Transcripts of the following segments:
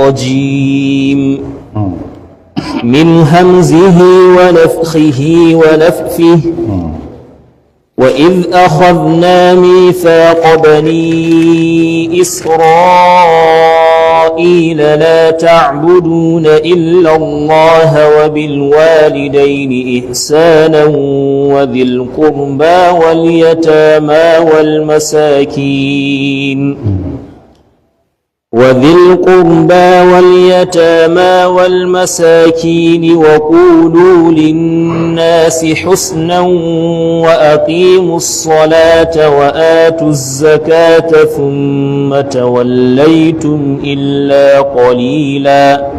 الرجيم من همزه ونفخه ونفثه. وإذ أخذنا ميثاق بني إسرائيل لا تعبدون إلا الله وبالوالدين إحسانا وذي القربى واليتامى والمساكين وذي القربى واليتامى والمساكين وقولوا للناس حسنا وأقيموا الصلاة وآتوا الزكاة ثم توليتم إلا قليلا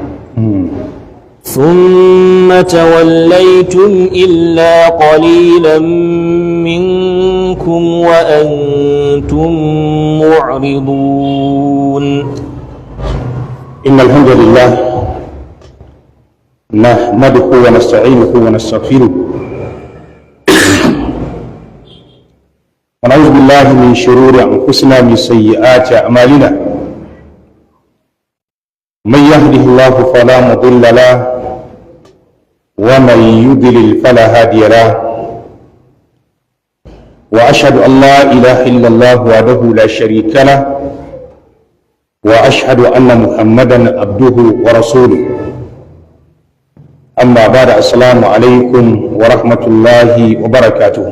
ثم توليتم إلا قليلا منكم وأنتم معرضون. إن الحمد لله نحمده ونستعينه ونستغفره ونعوذ بالله من شرور أنفسنا من سيئات أعمالنا، من يهده الله فلا مضل له ومن يضلل فلا هادي له، وأشهد أن لا إله إلا الله وحده لا شريك له، وأشهد أن محمدا عبده ورسوله. أما بعد، السلام عليكم ورحمة الله وبركاته.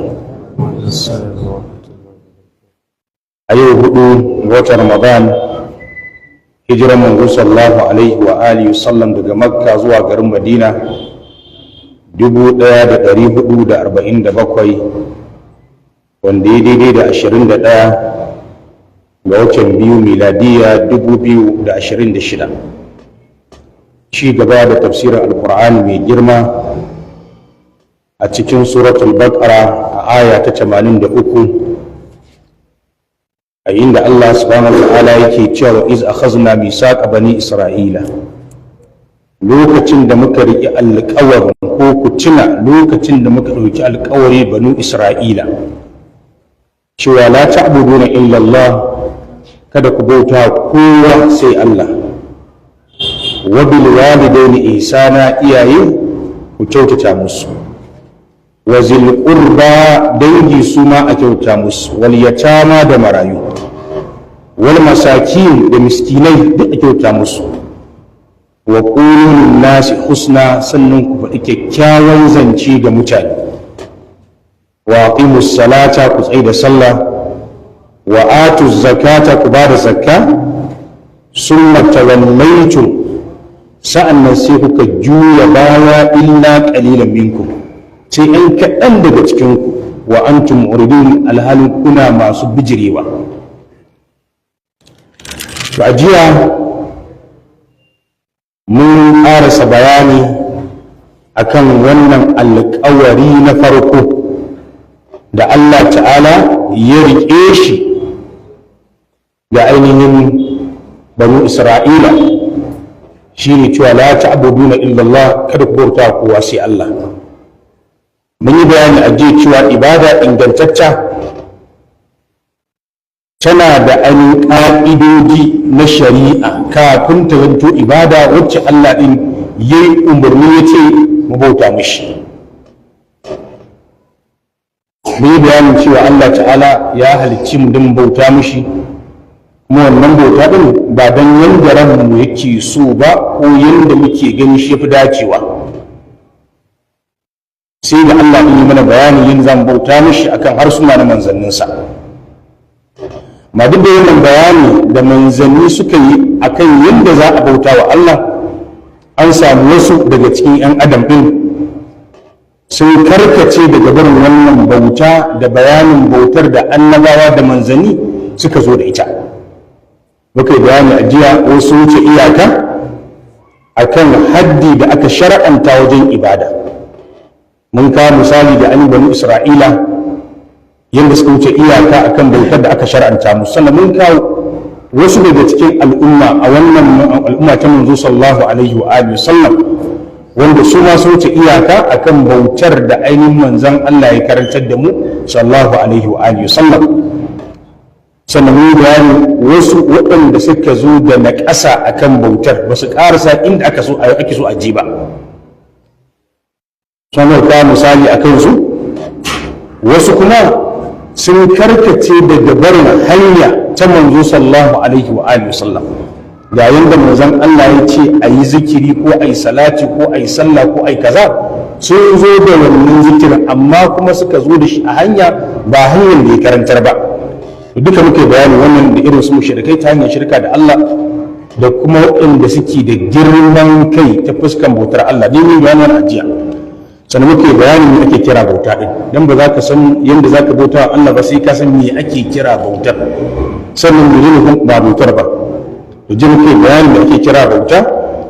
أيوه هدو watan Ramadan, hijiran manzo sallallahu alaihi wa alihi sallam daga Makka zuwa garin Madina 1447, wanda ya daidai da 21 ga watan 2, miladiya 2026. Ci gaba da tafsirin Alkur'ani mai girma a cikin Suratul Baqara, a aya ta 83, a inda Allah subhanahu wa ta'ala yake cewa: iz akhazna misaqa bani Isra'ila, lokacin da muka riƙi alƙawarin, ko ku tuna lokacin da muka ɗauki alƙawari banu Isra'ila cewa la ta'buduna illa Allah, kada ku bauta kowa sai Allah, wa bil walidaini ihsana, iyaye ku kyautata musu, wa zil qurba, dangi su ma a kyauta musu, wal yatama, da marayu, wal masakin, da miskinai, duk a kyauta musu, wa qulu nasi husna, sannan ku faɗi kyakkyawan zance ga mutane, wa aqimus salata, ku tsai da sallah, wa atu zakata, ku ba da zakka. Summa tawallaytum, sa'annan sai kuka juya baya, illa qalilan minkum, sai ɗan kaɗan daga cikinku, wa antum mu'ridun, alhalin kuna masu bijirewa. To, a jiya mun ƙarasa bayani akan wannan alƙawari na farko da Allah ta'ala ya riƙe shi ga ainihin banu Isra'ila, shine cewa la ta'buduna illa Allah, kada ku bauta kowa sai Allah. Mun yi bayani a jiya cewa ibada ingantacca tana da ainihin ƙa'idoji na shari'a kafin ta zanto ibada wacce Allah ɗin ya yi umarni ya ce mu bauta mishi. Mun yi bayanin cewa Allah ta'ala ya halicci mu don bauta mishi, kuma wannan bauta ɗin ba don yanda ranmu yake so ba ko yanda muke gani shi fi dacewa. Sai da Allah ɗin yi mana bayani yadda za mu bauta mishi akan harsuna na manzanninsa. Ma duk da wannan bayani da manzanni suka yi akan yadda za a bauta wa Allah, an samu wasu daga cikin 'yan adam ɗin sun karkace daga barin wannan bauta da bayanin bautar da annabawa da manzanni suka zo da ita. Muka yi bayani a jiya, wasu wuce iyaka akan haddi da aka shar'anta wajen ibada. Mun kawo misali da an banu Isra'ila, yadda suka wuce iyaka akan bautar da aka shar'anta musu. Sannan mun kawo wasu daga cikin al'umma a wannan al'umma ta manzo sallallahu alaihi wa alihi sallam, wanda su ma su wuce iyaka akan bautar da ainihin manzon Allah ya karantar da mu sallallahu alaihi wa alihi sallam. Sannan mun bayani wasu waɗanda suka zo da naƙasa akan bautar, ba su ƙarasa inda aka so ake so a ji ba. Sanar ka misali a kansu. Wasu kuma sun karkace daga barin hanya ta manzo sallallahu alaihi wa alihi wasallam. Yayin da manzon Allah ya ce a yi zikiri ko a yi salati ko a yi sallah ko a yi kaza, sun zo da wannan zikirin, amma kuma suka zo da shi a hanya ba hanyar da ya karantar ba. Duka muke bayani wannan da irin su mushrikai ta hanyar shirka da Allah, da kuma waɗanda suke da girman kai ta fuskan bautar Allah. Dai mun bayani wannan ajiya. Sannan muke bayanin me ake kira bauta din, dan ba za ka san yadda za ka bauta wa Allah ba sai ka san me ake kira bautar, sannan menene ba bautar ba. To ji muke bayanin me ake kira bauta,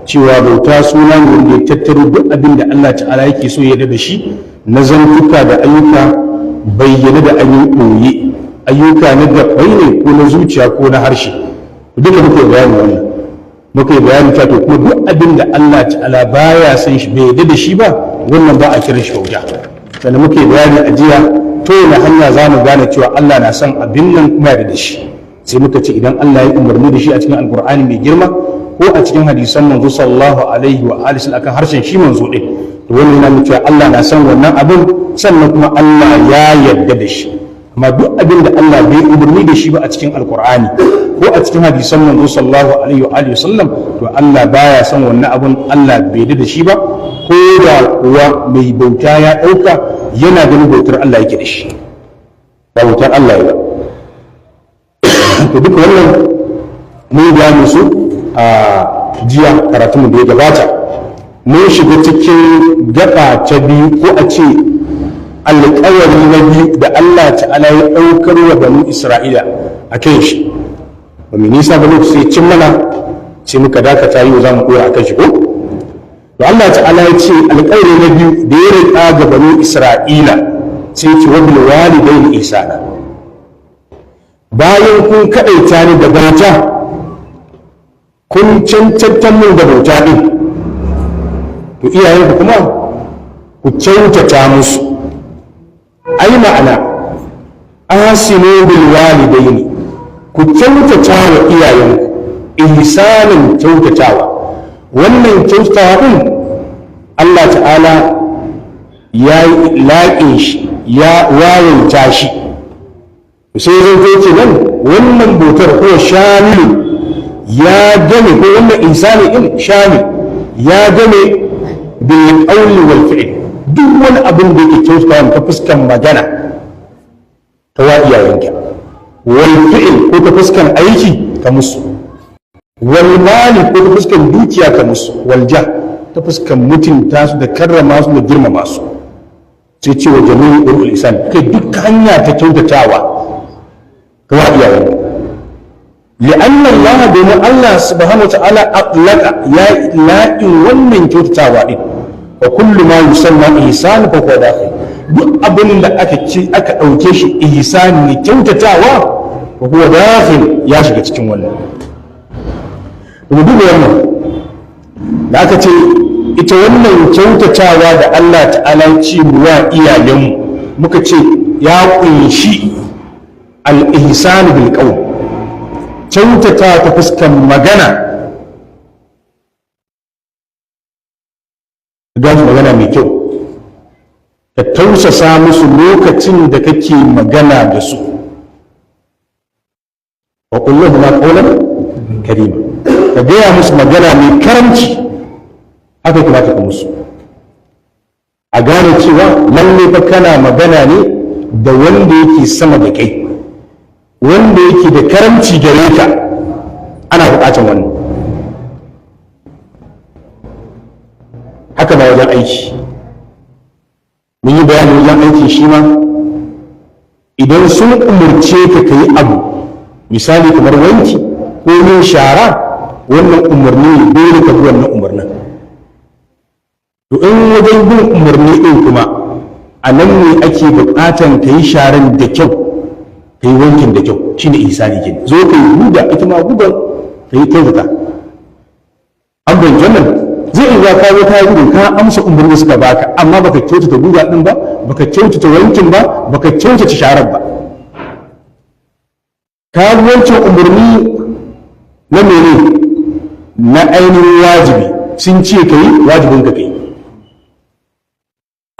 cewa bauta suna ne wanda ya tattaro duk abin da Allah ta'ala yake so ya da shi na zantuka da ayyuka bayyane da ayyukan ɓoye, ayyuka na gabbai ne ko na zuciya ko na harshe. Duka muke bayanin wannan. Muka yi bayani cewa to kuma duk abin da Allah ta'ala baya san shi, bai yarda da shi ba, wannan ba a kiran shi bauta. Sannan muka yi bayani a jiya to na hanya za mu gane cewa Allah na son abin nan kuma yarda da shi. Sai muka ce idan Allah ya umarni da shi a cikin Alkur'ani mai girma ko a cikin hadisan manzo sallallahu alaihi wa alihi akan harshen shi manzo din, to wannan yana nuna cewa Allah na son wannan abin, sannan kuma Allah ya yarda da shi. Amma duk abin da Allah bai umarni da shi ba a cikin Alkur'ani ko a cikin hadisan manzo sallallahu alaihi wa alihi wasallam, to Allah baya son wannan abun, Allah bai yarda da shi ba, ko da kuwa mai bauta ya dauka yana ganin bautar Allah yake da shi, ba bautar Allah ya ba. To duka wannan mun bayani su a jiya karatun da ya gabata. Mun shiga cikin gaba ta biyu, ko a ce alƙawari na biyu da Allah ta'ala ya ɗaukar wa banu Isra'ila a kan shi. Ba mu nisa ba, lokaci cin mana sai muka dakata. Yau za mu ɗora a kan shi ko. To Allah ta'ala ya ce alƙawari na biyu da ya riƙa ga banu Isra'ila, sai ce wa bil walidaini ihsana. Bayan kun kaɗaita ni da bauta, kun cancantar min da bauta ɗin, to iyayenku kuma ku kyautata musu. Ai ma'ana ahsinu bil walidaini, ku kyautata wa iyayenku ihsanin kyautatawa. Wannan kyautatawa din Allah ta'ala ya yi laƙin shi, ya wayanta shi. Sai zan zo ce nan wannan bautar ko shamilu ya game, ko wannan ihsani din shamil ya game bil qawli wal fi'l, duk wani abin da yake kyautatawa ta fuskan magana ta wa iyayenka, wal fi'l ko ta fuskan aiki ka musu, wal mali ko ta fuskan dukiya ka musu, wal jah ta fuskan mutunta su da karrama su da girmama su. Sai ce wa jami'in urul ihsan, kai duk hanya ta kyautatawa ka wa iyayenka. لأن الله domin Allah subhanahu wa ta'ala atlaqa, ya la'in wannan kyautatawa din, wa kullu ma yusamma ihsan fa huwa dakhil. Duk abin da aka ci aka dauke shi ihsan ne, kyautatawa, fa huwa dakhil, ya shiga cikin wannan. Mu duba wannan da aka ce ita wannan kyautatawa da Allah ta'ala ce mu wa iyayenmu, muka ce ya kunshi al-ihsan bil qawl, kyautata ta fuskan magana, ga magana mai kyau, ka tausasa musu lokacin da kake magana da su. Wa qul lahum qawlan karima, ka gaya musu magana mai karamci. Haka kamata ka musu, a gane cewa lalle fa kana magana ne da wanda yake sama da kai, wanda yake da karamci gare ka. Ana buƙatar wannan. Haka ba wajen aiki, mun yi bayani wajen aiki shi ma, idan sun umarce ka ka yi abu, misali kamar wanki ko yin shara, wannan umarni ne, dole ka bi wannan umarnin. To in wajen bin umarni ɗin kuma a nan ne ake buƙatan ka yi sharan da kyau, ka yi wankin da kyau, shine ihsani ke. Zo ka yi guga, ita ma gugan ka yi kyautata. An bayyana wannan. Zai iya ka zo ka yi gudu, ka amsa umarni da suka baka, amma baka kyautata guga din ba, baka kyautata wankin ba, baka kyautata sharar ba. Ka wancan umarni na mene? Na ainihin wajibi, sun ce ka yi, wajibin ka kai.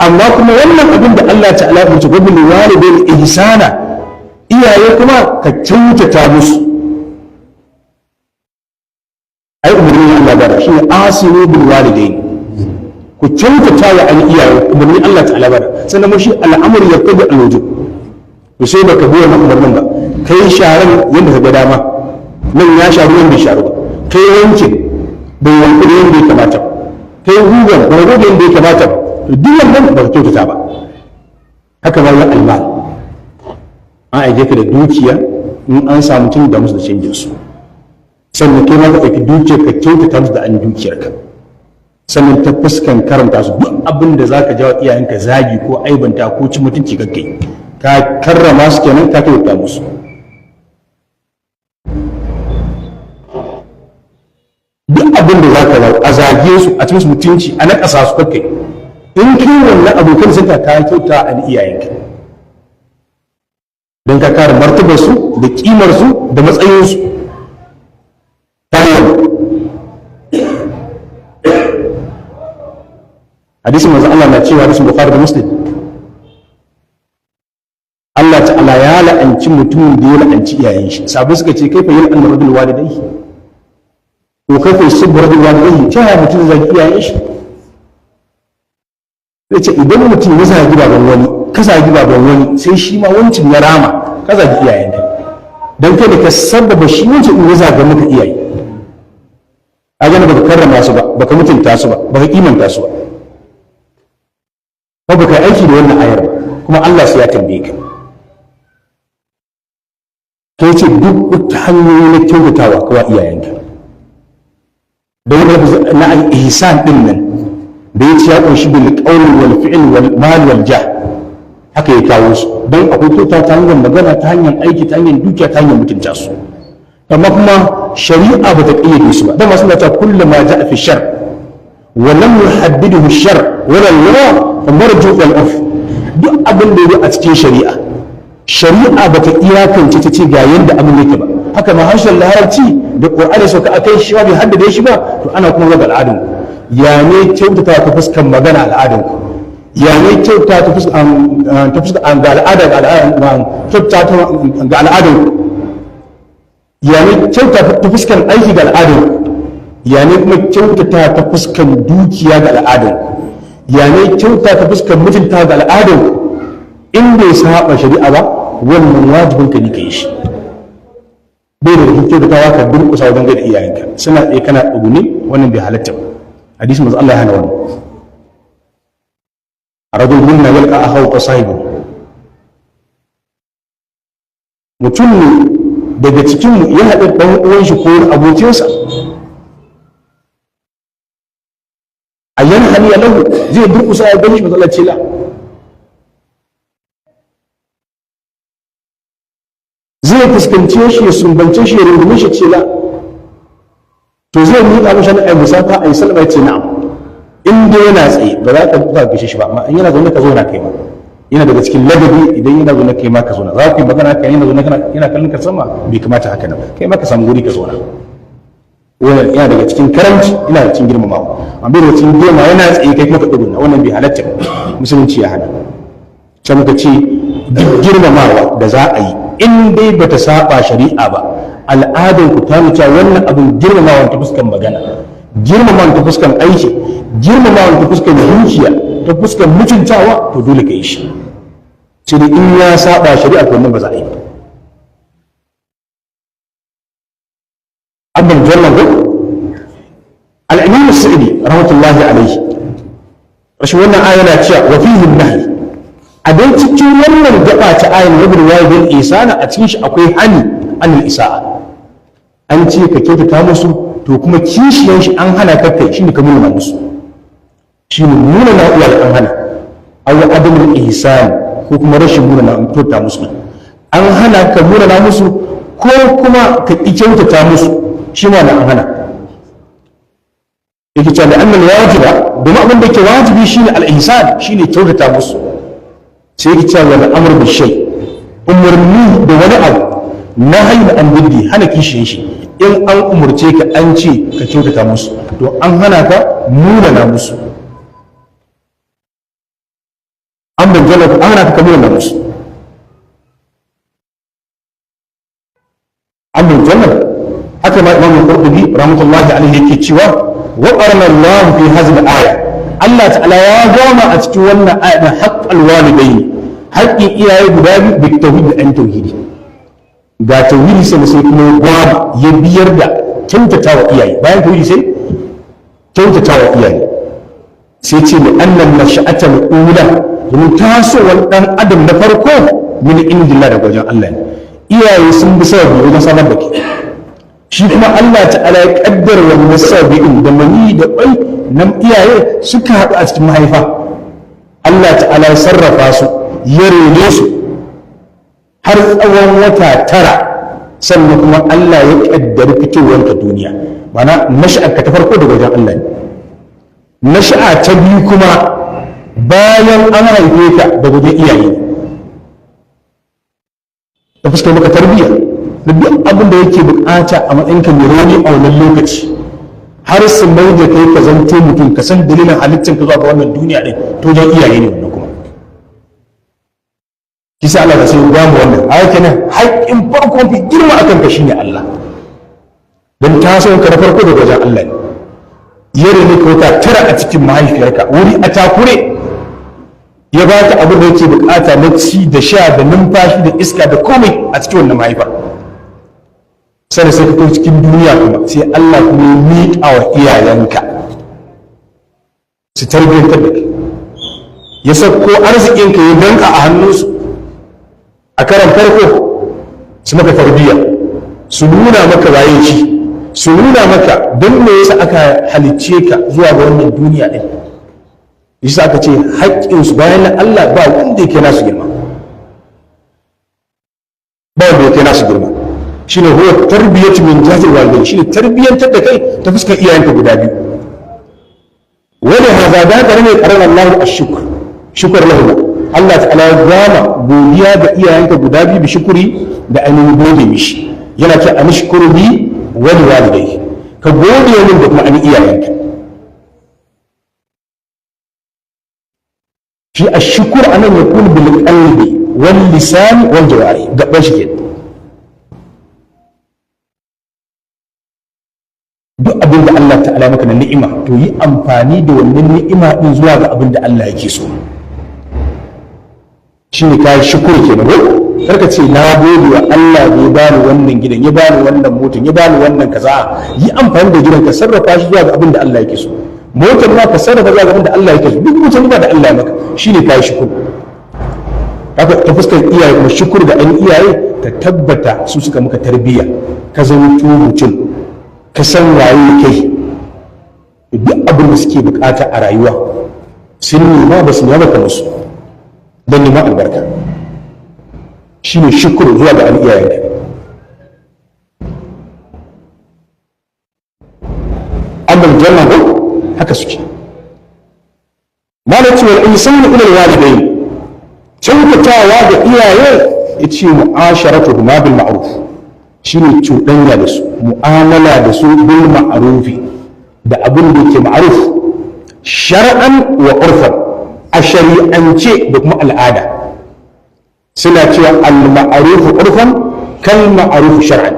Amma kuma wannan abin da Allah ta'ala ya ce wabil walidain ihsana, iyaye kuma ka kyautata musu, ai umarni Allah ba shi ne asinu bil walidain, ku kyautata wa an iyaye, umarni Allah ta'ala ba. Sannan mun shi al'amur ya tabi al-wujub, to sai baka bi wannan umarnin ba, kai sharan yadda ka ga dama, nan ya sharu nan bai sharu ba, kai wankin bai wanku da yadda ya kamata ba, kai gugan bai goge yadda ya kamata ba, to duk wannan ba ka kyautata ba. Haka ba ya almal, an aike ka da dukiya, in an samu tun da musu da canjin su, sannan kai ma ka ɗauki dukiyar ka kyautata musu da an dukiyar ka, sannan ta fuskan karanta su, duk abin da za ka jawo iyayenka zagi ko aibanta ko ci mutunci kakkai, ka karrama su kenan, ka kyautata musu. Duk abin da za ka zawo a zage su, a ci musu mutunci, a naƙasa su, kakkai. In kai wannan abokan sun ka kyauta a iyayenka, don ka kare martabarsu da ƙimarsu da matsayinsu. Ta hanyar hadisin manzo Allah na cewa, hadisin Bukhari da Muslim, Allah ta'ala ya la'anci mutumin da ya la'anci iyayen shi. Sabu suka ce, kaifa yal'an rajul walidayhi ko kaifa yusibbu rajul walidayhi, ta yaya mutum zai zagi iyayen shi? Zai ce idan mutum ya zagi baban wani, ka zagi baban wani, sai shi ma wancin ya rama, ka zagi iyayenka, don kai da ka sababa shi wancan in ya zaga maka iyaye, a gani baka karrama su ba, baka mutunta su ba, baka kimanta su ba, ko baka yi aiki da wannan ayar ba, kuma Allah sai ya tambaye ka. Kai ce duk wata hanyoyi na kyautatawa kawa iyayenka, da wani lafazi na al-ihsan din nan da ya ce ya kunshi bil qawli wal fi'l wal mal wal jah, haka ya kawo su, don akwai kyauta ta hanyar magana, ta hanyar aiki, ta hanyar dukiya, ta hanyar mutunta su. Amma kuma shari'a ba ta ƙayyade su ba, dama suna cewa kullu ma ja'a fi shar wa lam yuhaddiduhu shar wala al-lugha fa marju wal urf. Duk abin da ya a cikin shari'a, shari'a ba ta iyakance ta ce ga yanda abin yake ba, haka ma harshen larabci da qur'ani sauka akai shi ba bai haddade shi ba, to ana kuma ga al'adun ya ne kyautata ta fuskan magana, al'adun ku ya ne kyauta ta fuskan ga al'ada, ga al'adun kyauta ga al'adun ku ya ne kyauta ta fuskan aiki ga al'adun ku ya ne kuma kyautata ta fuskan dukiya ga al'adun ku ya ne kyauta ta fuskan mutunta ga al'adun ku. In bai saba shari'a ba, wannan wajibin ka ne ka yi shi. Bai da rikin kyautatawa ka durƙusa wajen gaida iyayenka suna tsaye kana tsugune, wannan bai halatta ba. Hadisi manzo Allah ya hana wannan. Rajul minna yalqa akhahu wa sahibu, mutum ne daga cikin mu ya haɗu ɗan uwan shi ko abokinsa, a yan haniya lahu, zai durƙusa ya gani shi, manzo Allah ce la, zai fuskance shi ya sumbance shi ya rungume shi, ce la, to zai miƙa mishi na ayi musafa ayi sallama, ya ce na'am. In dai yana tsaye ba za ka buga gaishe shi ba, amma in yana zaune ka zauna kai ma, yana daga cikin ladabi idan yana zaune kai ma ka zauna, za ku yi magana kai yana zaune kana yana kallon ka sama, bai kamata haka nan, kai ma ka samu guri ka zauna. Wannan yana daga cikin karamci, yana daga cikin girmamawa. Amma bai daga cikin girma yana tsaye kai kuma ka tsuguna, wannan bai halatta ba, musulunci ya hana. Sai muka ce duk girmamawa da za a yi in dai bata saba shari'a ba, al'adar ku ta nuna wannan abin girmamawa ta fuskan magana, girmamawa ta fuskan aiki, girmamawa ta fuskan dukiya, ta fuskan mutuntawa, to dole ka yi shi. Sai dai in ya saba shari'a to wannan ba za a yi ba. Abin wannan ko al-Imam Sa'idi rahmatullahi alaihi rashin wannan aya yana cewa wa fihi nahy, a dai cikin wannan gaba ta ayan wa bil walidayni ihsana, a cikin shi akwai hani anil isa'a, an ce ka kyautata musu, to kuma kishiyan shi an hana ka kai shine ka munana musu, shine munana uwar an hana, aw adamul ihsan ko kuma rashin munana kyautata musu, an hana ka munana musu ko kuma ka ki kyautata musu, shi ma an hana. Yake cewa da annal wajiba, domin abin da yake wajibi shine al ihsan, shine kyautata musu. Sai yake cewa wal amru bi shay, umarni da wani abu Nahyi an biddi, hana kishiyan shi. In an umurce ka an ce ka kyautata musu, to an hana ka munana musu. An bayyana an hana ka munana musu. An bayyana haka ma Imam Qurtubi rahmatullahi alaihi yake cewa wa qarana Allah fi hadhihi al-aya, Allah ta'ala ya gama a cikin wannan aya din haqqal walidaini, haƙƙin iyaye guda biyu bi tauhid da an tauhidi. Ga tauhidi sai sai kuma ya ya biyar da kyautata wa iyaye, bayan tauhidi sai kyautata wa iyaye. Sai ce li annan nash'atal ula, domin tasowar dan adam na farko min indillah, daga wajen Allah ne. Iyaye sun bi sababi wajen samar da ke, shi kuma Allah ta'ala ya kaddara wannan sababi din da mani da kwai nan iyaye suka haɗu a cikin mahaifa. Allah ta'ala ya sarrafa su, ya rene su har tsawon wata 9, sannan kuma Allah ya kaddari fitowar ka duniya. Ma'ana nash'ar ka ta farko daga wajen Allah ne. Nasha'a ta biyu kuma bayan an haife ka daga wajen iyaye ne, ta fuskar maka tarbiyya da duk abin da yake bukata a matsayinka mai rauni a wannan lokaci, har su mai da kai ka zanto mutum, ka san dalilin halittar ka zuwa ga wannan duniya din, to wajen iyaye ne wannan kuma. Kisa Allah sai ya mu wannan haka kenan, haƙƙin farko fi girma akan ka shine Allah, dan taso ka na farko daga wajen Allah ne. Yare ne ka wata 9 a cikin mahaifiyarka, wuri a takure, ya ba ka abin da yake bukata na ci da sha da numfashi da iska da komai a cikin wannan mahaifa. Sai sai ka cikin duniya kuma sai Allah kuma ya miƙa wa iyayenka su tarbiyyantar da kai, ya sauko arzikinka ya danka a hannunsu a karan farko, su maka tarbiyya, su nuna maka waye shi, su nuna maka don me yasa aka halicce ka zuwa ga wannan duniya din. Yasa aka ce haƙƙinsu bayan na Allah ba wanda yake nasu girma, ba wanda yake nasu girma. Shine huwa tarbiyatu min jihati walidain, shine tarbiyyantar da kai ta fuskar iyayenka guda biyu. Wani hada da haka ne karan Allah ashkur, shukr lahu. Allah ta'ala ya gama godiya ga iyayenka guda biyu bi shukuri da ainihin gode mishi. Yana ce anishkuru li wa li walidayhi, ka gode min da kuma an iyayenka. Shi ashkur anan yakun bil qalbi wal lisan wal jawari, gaban shi kenan. Duk abin da Allah ta'ala maka na ni'ima, to yi amfani da wannan ni'ima din zuwa ga abin da Allah yake so. Shine ka shukuru kenan ko? Karka ce na gode wa Allah da ya bani wannan gidan, ya bani wannan motar, ya bani wannan kaza. Yi amfani da gidan ka sarrafa shi zuwa ga abin da Allah yake so. Motar ma ka sarrafa zuwa ga abin da Allah yake so. Duk wata ni'ima da Allah ya maka shine ka shukuru. Haka ta fuskar iyaye kuma shukuru da an iyaye ka tabbata su suka maka tarbiyya, ka zama mutum, ka san waye kai. Duk abin da suke bukata a rayuwa sun nema ba su nema ka musu don neman albarka. Shine shukuru zuwa ga iyayenka. Amma janna ko haka suke. Malaki wal insanu ila alwalidain, kyautatawa ga iyaye yace mu'asharatuhuma bil ma'ruf, shine cuɗanya da su, mu'amala da su bil ma'rufi, da abin da yake ma'ruf shar'an wa urfan, a shari'ance da kuma al'ada. Suna cewa al ma'ruf urfan kal ma'ruf shar'an.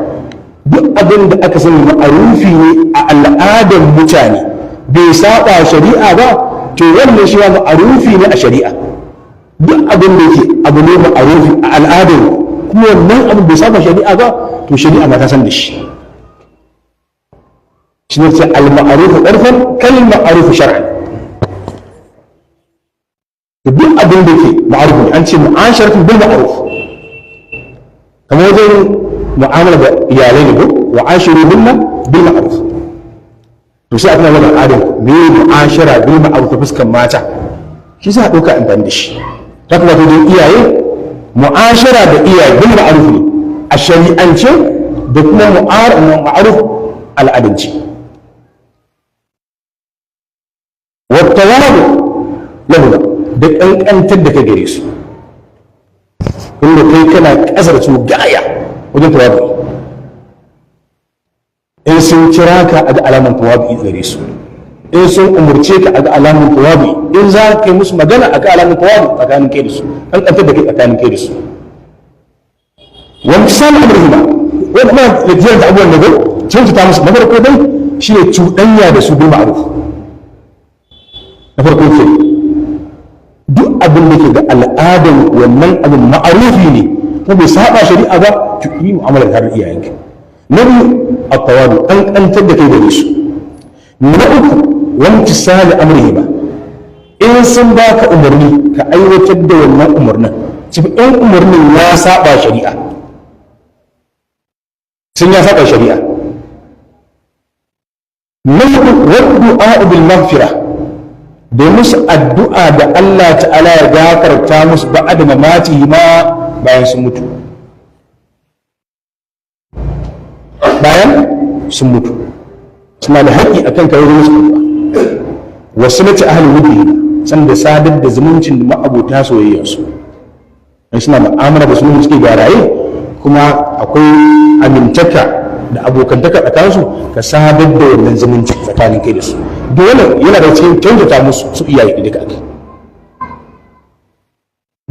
Duk abin da aka sani ma'rufi ne a al'adar mutane bai saba shari'a ba, to wannan shi ma ma'rufi ne a shari'a. Duk abin da yake abu ne ma'rufi a al'adar kuma wannan abin bai saba shari'a ba, to shari'a ma ta san da shi. Shi ne ce al-ma'ruf urfan kal ma'ruf shar'an. Duk abin da ke ma'ruf ne, an ce mu'asharatu bil ma'ruf, kamar wajen mu'amala da iyalai ne ko wa ashiruhunna bil ma'ruf. To sai aka nuna al'adar me mu'ashara bil ma'ruf ta fuskan mata, shi sai a ɗauka amfani da shi. Ta kuma ta iyaye mu'ashara da iyaye bil ma'ruf ne a shari'ance da kuma ma'aruf al'adance. Wattawadu lahu, da ƙanƙantar da ka gare su, inda kai kana ƙasar su gaya, Wajen tawabi, in sun kira ka a ga alaman tawabi gare su, in sun umurce ka a ga alaman tawabi, in za ka yi musu magana a ga alaman tawabi tsakanin kai da su, an kantar da kai tsakanin kai da su. Wani misali amurhima wani kuma da jiyar da abubuwan da go kyautata musu. Na farko dai shi ne cuɗanya da su bil ma'ruf. Na farko ke duk abin da ke ga al'adan wannan abin ma'arufi ne kuma bai saba shari'a ba, to yi mu'amala tare da iyayenka. Na biyu, at-tawadu, kankantar da kai gare su. Na uku, wani tisali amrihi ba, in sun baka umarni ka aiwatar da wannan umarnin, cikin in umarnin ya saba shari'a, sun ya saba shari'a. Na hudu, waddu'a bil maghfira, da musu addu'a da Allah ta'ala ya gafarta musu ba'da mamatihi ma, bayan sun mutu, bayan sun mutu suna da haƙƙi akan kai musu addu'a. Wasu mace ahli wuddi, san da sadar da zumuncin da ma'abota soyayyarsu, dan suna mu'amala da su ne suke garaye, kuma akwai amintaka da abokantaka tsakaninsu, ka sadar da wannan zumunci tsakanin kai da su. Dole yana da cikin kyautata musu su iyaye da duka ake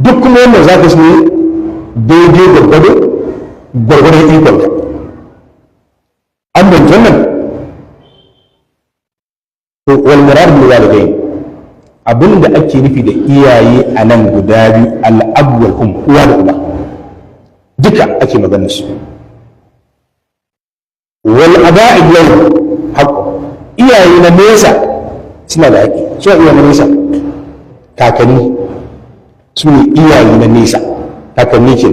duk kuma wannan za ka su ne daidai gwargwado gwargwadon ikonka. An banta wannan. To, wal murad bil walidain, abinda ake nufi da iyaye a nan guda biyu, al ab wal um, uwa da uba, duka ake maganar su. Wal aba'id lahu haqqu, iyaye na nesa suna da haƙƙi. Su iyaye na nesa, kakanni, su ne iyaye na nesa, kakanni ke.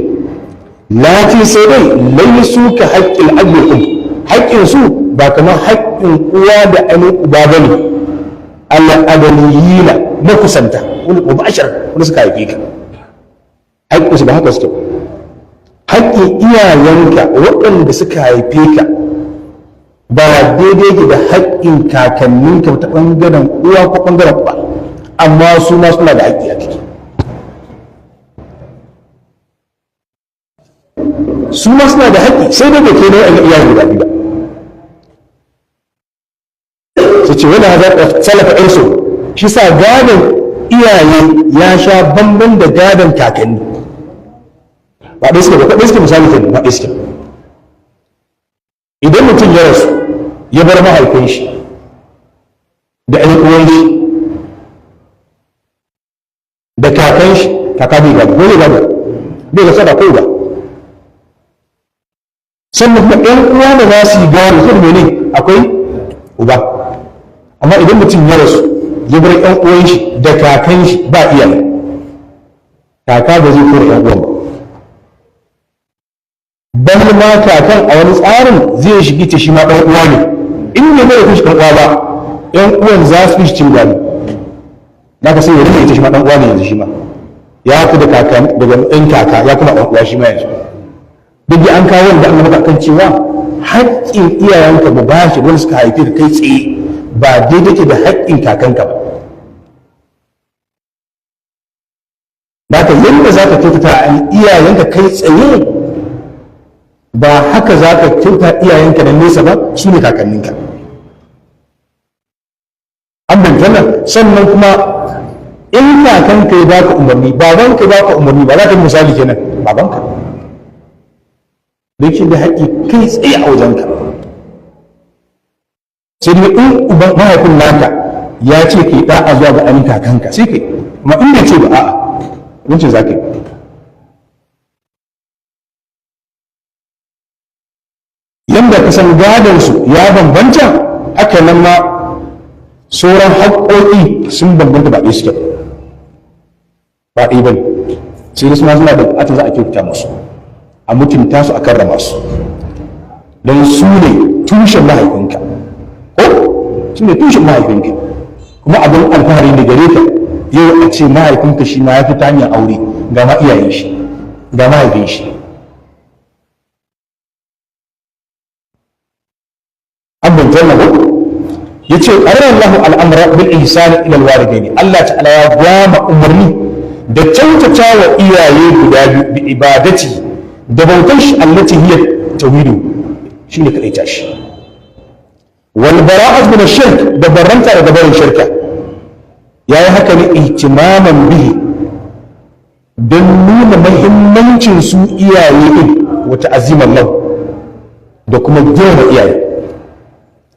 Lakin sai dai laisu ka haƙƙin abi wal um, haƙƙin su ba kamar haƙƙin uwa da ainihin uba bane, al'adaniyina, makusanta, wani mubashar wani suka haife ka, haƙƙinsu ba haka suke. Haƙƙin iyayenka waɗanda suka haife ka ba daidai ke da haƙƙin kakanninka ta ɓangaren uwa ko ɓangaren uba, amma su ma suna da haƙƙi a ciki. Su ma suna da haƙƙi, sai dai bai kai na iyaye guda biyu ba. Su ce wani hazar salafa irsu, shi sa gadon iyaye ya sha bamban da gadon kakanni, ba ɗaya suke ba, ɗaya suke misali kenan, ba ɗaya suke. Idan mutum ya rasu ya bar mahaifin shi da ɗan uwan shi da kakan shi, kaka bai gado, dole gado bai ga sada ko ba. Sannan kuma ɗan uwa da za su yi gado su mene akwai uba. Amma idan mutum ya rasu ya bar ɗan uwan shi da kakan shi ba iyaye, kaka ba zai kore ɗan uwan ba, bal ma kakan a wani tsarin zai shigi ta shi ma ɗan uwa ne. In ne bai fi shi ɗan uwa ba, ɗan uwan za su fi shi cin gado, da ka sai ya rike ita shi ma ɗan uwa ne yanzu, shi ma ya fi da kaka daga ɗan kaka ya kuma ɗan uwa shi ma yanzu. Duk da an kawo wanda an maka kan cewa haƙƙin iyayenka ba ba shi wanda suka haife ka kai tsaye ba daidai ke da haƙƙin kakanka ba. Ba ka yadda za ka kyautata a iyayenka kai tsaye, ba haka za ka kyauta iyayenka na nesa ba, su ne kakanninka. An bantana. Sannan kuma in kakanka ya baka umarni, babanka ya baka umarni, ba za ka yi misali kenan babanka da yake da haƙƙi kai tsaye a wajenka, sai dai in uban mahaifin naka ya ce kai da'a zuwa ga ainihin kakanka sai kai, amma in bai ce ba a'a wancan za ka yi. Yanda ka san gadonsu ya bambanta, haka nan ma sauran haƙoƙi sun bambanta, ba ɗaya suke ba, ɗaya bane. Sai dai suna da buƙatar za a kyautata musu, a mutunta su, a karrama su, don su ne tushen mahaifinka, ko su ne tushen mahaifinka, kuma abin alfahari ne gare ka yau a ce mahaifinka shi ma ya fi ta hanyar aure, ga ma iyayen shi, ga mahaifin shi. Abin jannahu yace qarara Allahu al'amra bil ihsani ila al-walidaini, Allah ta'ala ya gwama umarni da kyautata wa iyaye guda biyu bi ibadati, Da bautar shi, allati hiya tauhidu, shine kadai tashi, wal bara'at min ash-shirk, da barranta daga barin shirka. Yayi haka ne ihtimaman bihi, don nuna mahimmancin su iyaye din, wata azimar lau, da kuma girma iyaye.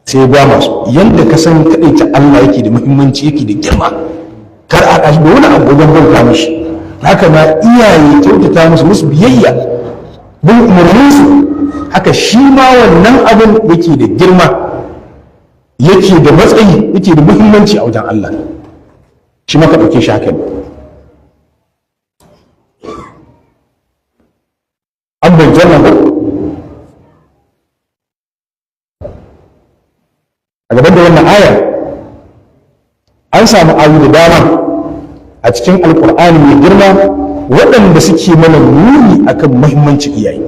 Sai ba masu yadda ka san kaɗaita Allah yake da muhimmanci, yake da girma, kar a ɗashi da wani abu wajen bauta mishi, haka ma iyaye, kyautata musu, musu biyayya, bin umarninsu, haka shi ma wannan abin yake da girma, yake da matsayi, yake da muhimmanci a wajen Allah. Shi ma ka ɗauke shi haka ne. An bai wannan ba a gaban da wannan aya. An samu ayu da dama a cikin Alkur'ani mai girma waɗanda suke mana nuni akan muhimmancin iyaye.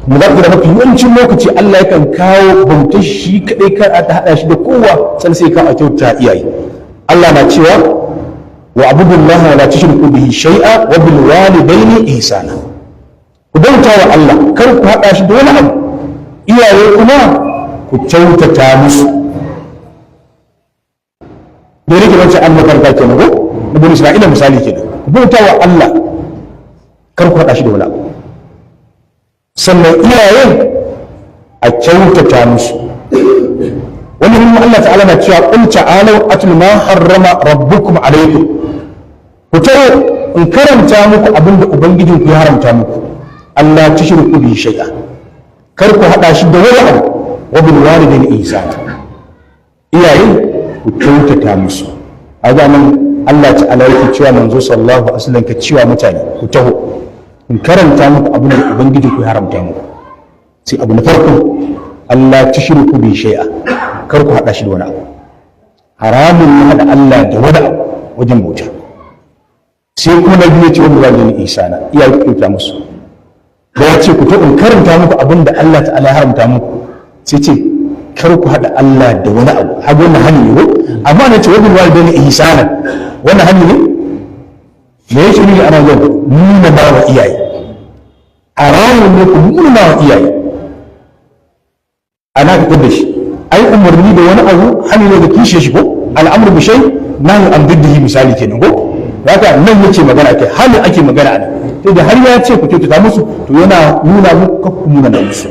Kuma za ku da mafi yawancin lokaci Allah yakan kawo bautar shi kaɗai, kar a haɗa shi da kowa, san sai kawo a kyauta iyaye. Allah na cewa: wa abudullaha wa la tushriku bihi shay'a wa bil walidayni ihsana. Ku bauta wa Allah, kar ku haɗa shi da wani abu, iyaye kuma ku kyautata musu. Da yake wancan an makarta kenan ko na Bani Isra'ila misali kenan. Ku bauta wa Allah, kar ku haɗa shi da wani abu, sannan iyaye a kyautata musu. Wani kuma Allah ta'ala na cewa: qul ta'alu atlu ma harrama rabbukum alaykum, ku tawo in karanta muku abinda ubangijinku ya haramta muku, Allah tushriku bihi shay'a, kar ku haɗa shi da wani abu, wa bil walidayni ihsana, iyaye ku kyautata musu. A nan Allah ta'ala yake cewa manzo sallallahu alaihi wasallam ka cewa mutane: ku taho in karanta muku abin da ubangiji ku haramta muku. Sai abu na farko: Allah tushriku bi shay'a, kar ku hada shi da wani abu. Haramun ne hada Allah da wani abu wajen bauta. Sai kuma na biyu ce: wanda walidayni ihsana, iyaye ku kyautata musu. Da ya ce ku taho in karanta muku abin da Allah ta'ala ya haramta muku, sai ce kar ku haɗa Allah da wani abu. Har wannan hani ne ko? Amma na ce wabil walidaini ihsana, wannan hani ne? Me yake nuni ana yau? Nuna ma wa iyaye, haramun ne ku nuna wa iyaye. Ana ka da shi ai umarni da wani abu, hani ne da kishe shi ko? Al'amru bi shay nahyu an diddihi, misali kenan ko? Haka nan yake magana kai, hali ake magana a nan. To da har ya ce ku kyautata musu, to yana nuna muku kakku nuna musu.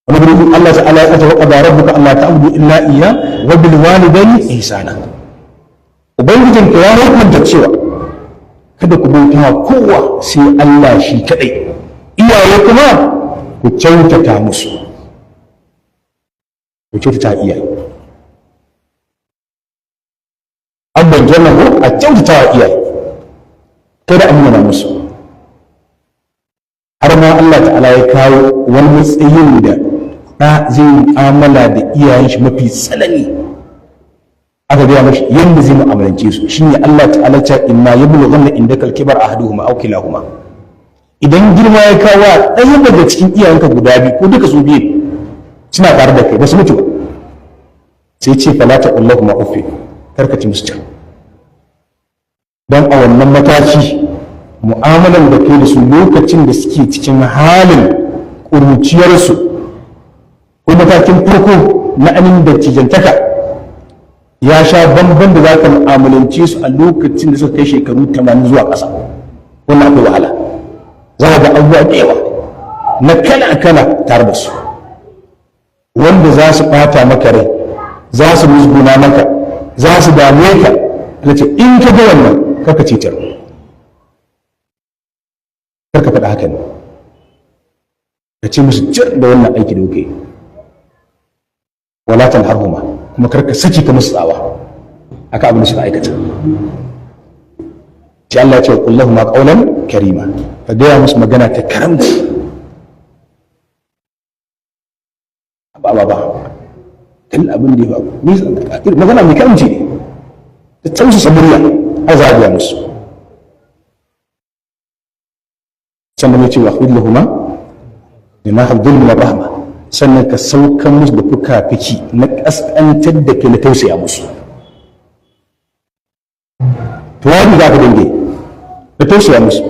Wani gurin Allah ta'ala ya ce: wa qada rabbuka alla ta'budu illa iyya wa bil walidayni ihsana. Ubangijin ka ya hukunta cewa kada ku bauta kowa sai Allah shi kadai, iyaye kuma ku kyautata musu. Ku kyautata iyaye. An ban janna ko? A kyautata wa iyaye, kada a nuna musu. Har ma Allah ta'ala ya kawo wani matsayin da ɗa zai mu'amala da iyayen shi mafi tsanani. Aka gaya mashi yadda zai mu'amalance su, shine Allah ta'ala ta imma yablughanna indaka al-kibar ahaduhuma aw kilahuma. Idan girma ya kawo ɗaya daga cikin iyayenka guda biyu ko duka su biyu suna tare da kai, ba su mutu ba, sai ce fala taqul lahuma uff, karka ci musu can. Don a wannan mataki mu'amalan da kai da su lokacin da suke cikin halin ƙuruciyarsu ko matakin farko na anin da cijantaka ya sha bamban da za ka mu'amalance su a lokacin da suka kai shekaru 80 zuwa ƙasa. Wannan akwai wahala, za ka ga abubuwa da yawa na kala-kala tare da su wanda za su ɓata maka rai, za su musguna maka, za su dame ka. Allah ce in ka ga wannan, karka cutar, karka faɗa haka ne, ka ce musu jir da wannan aiki da kuke yi. Wala tanharhuma, kuma karka saki ka musu tsawa aka abin da suka aikata. Sai Allah ya ce: qul lahumu qawlan karima, ka gaya musu magana ta karamci. Ba ba ba kan abin da ya faru ni, magana mai karamci ne ta tausasa murya a zagaya musu. Sannan ya ce: wa khudh lahuma janaha dhulmi min rahma, sannan ka saukan musu da fuka-fiki na kaskantar da ke, na tausaya musu. To wani za ka dinge da tausaya musu.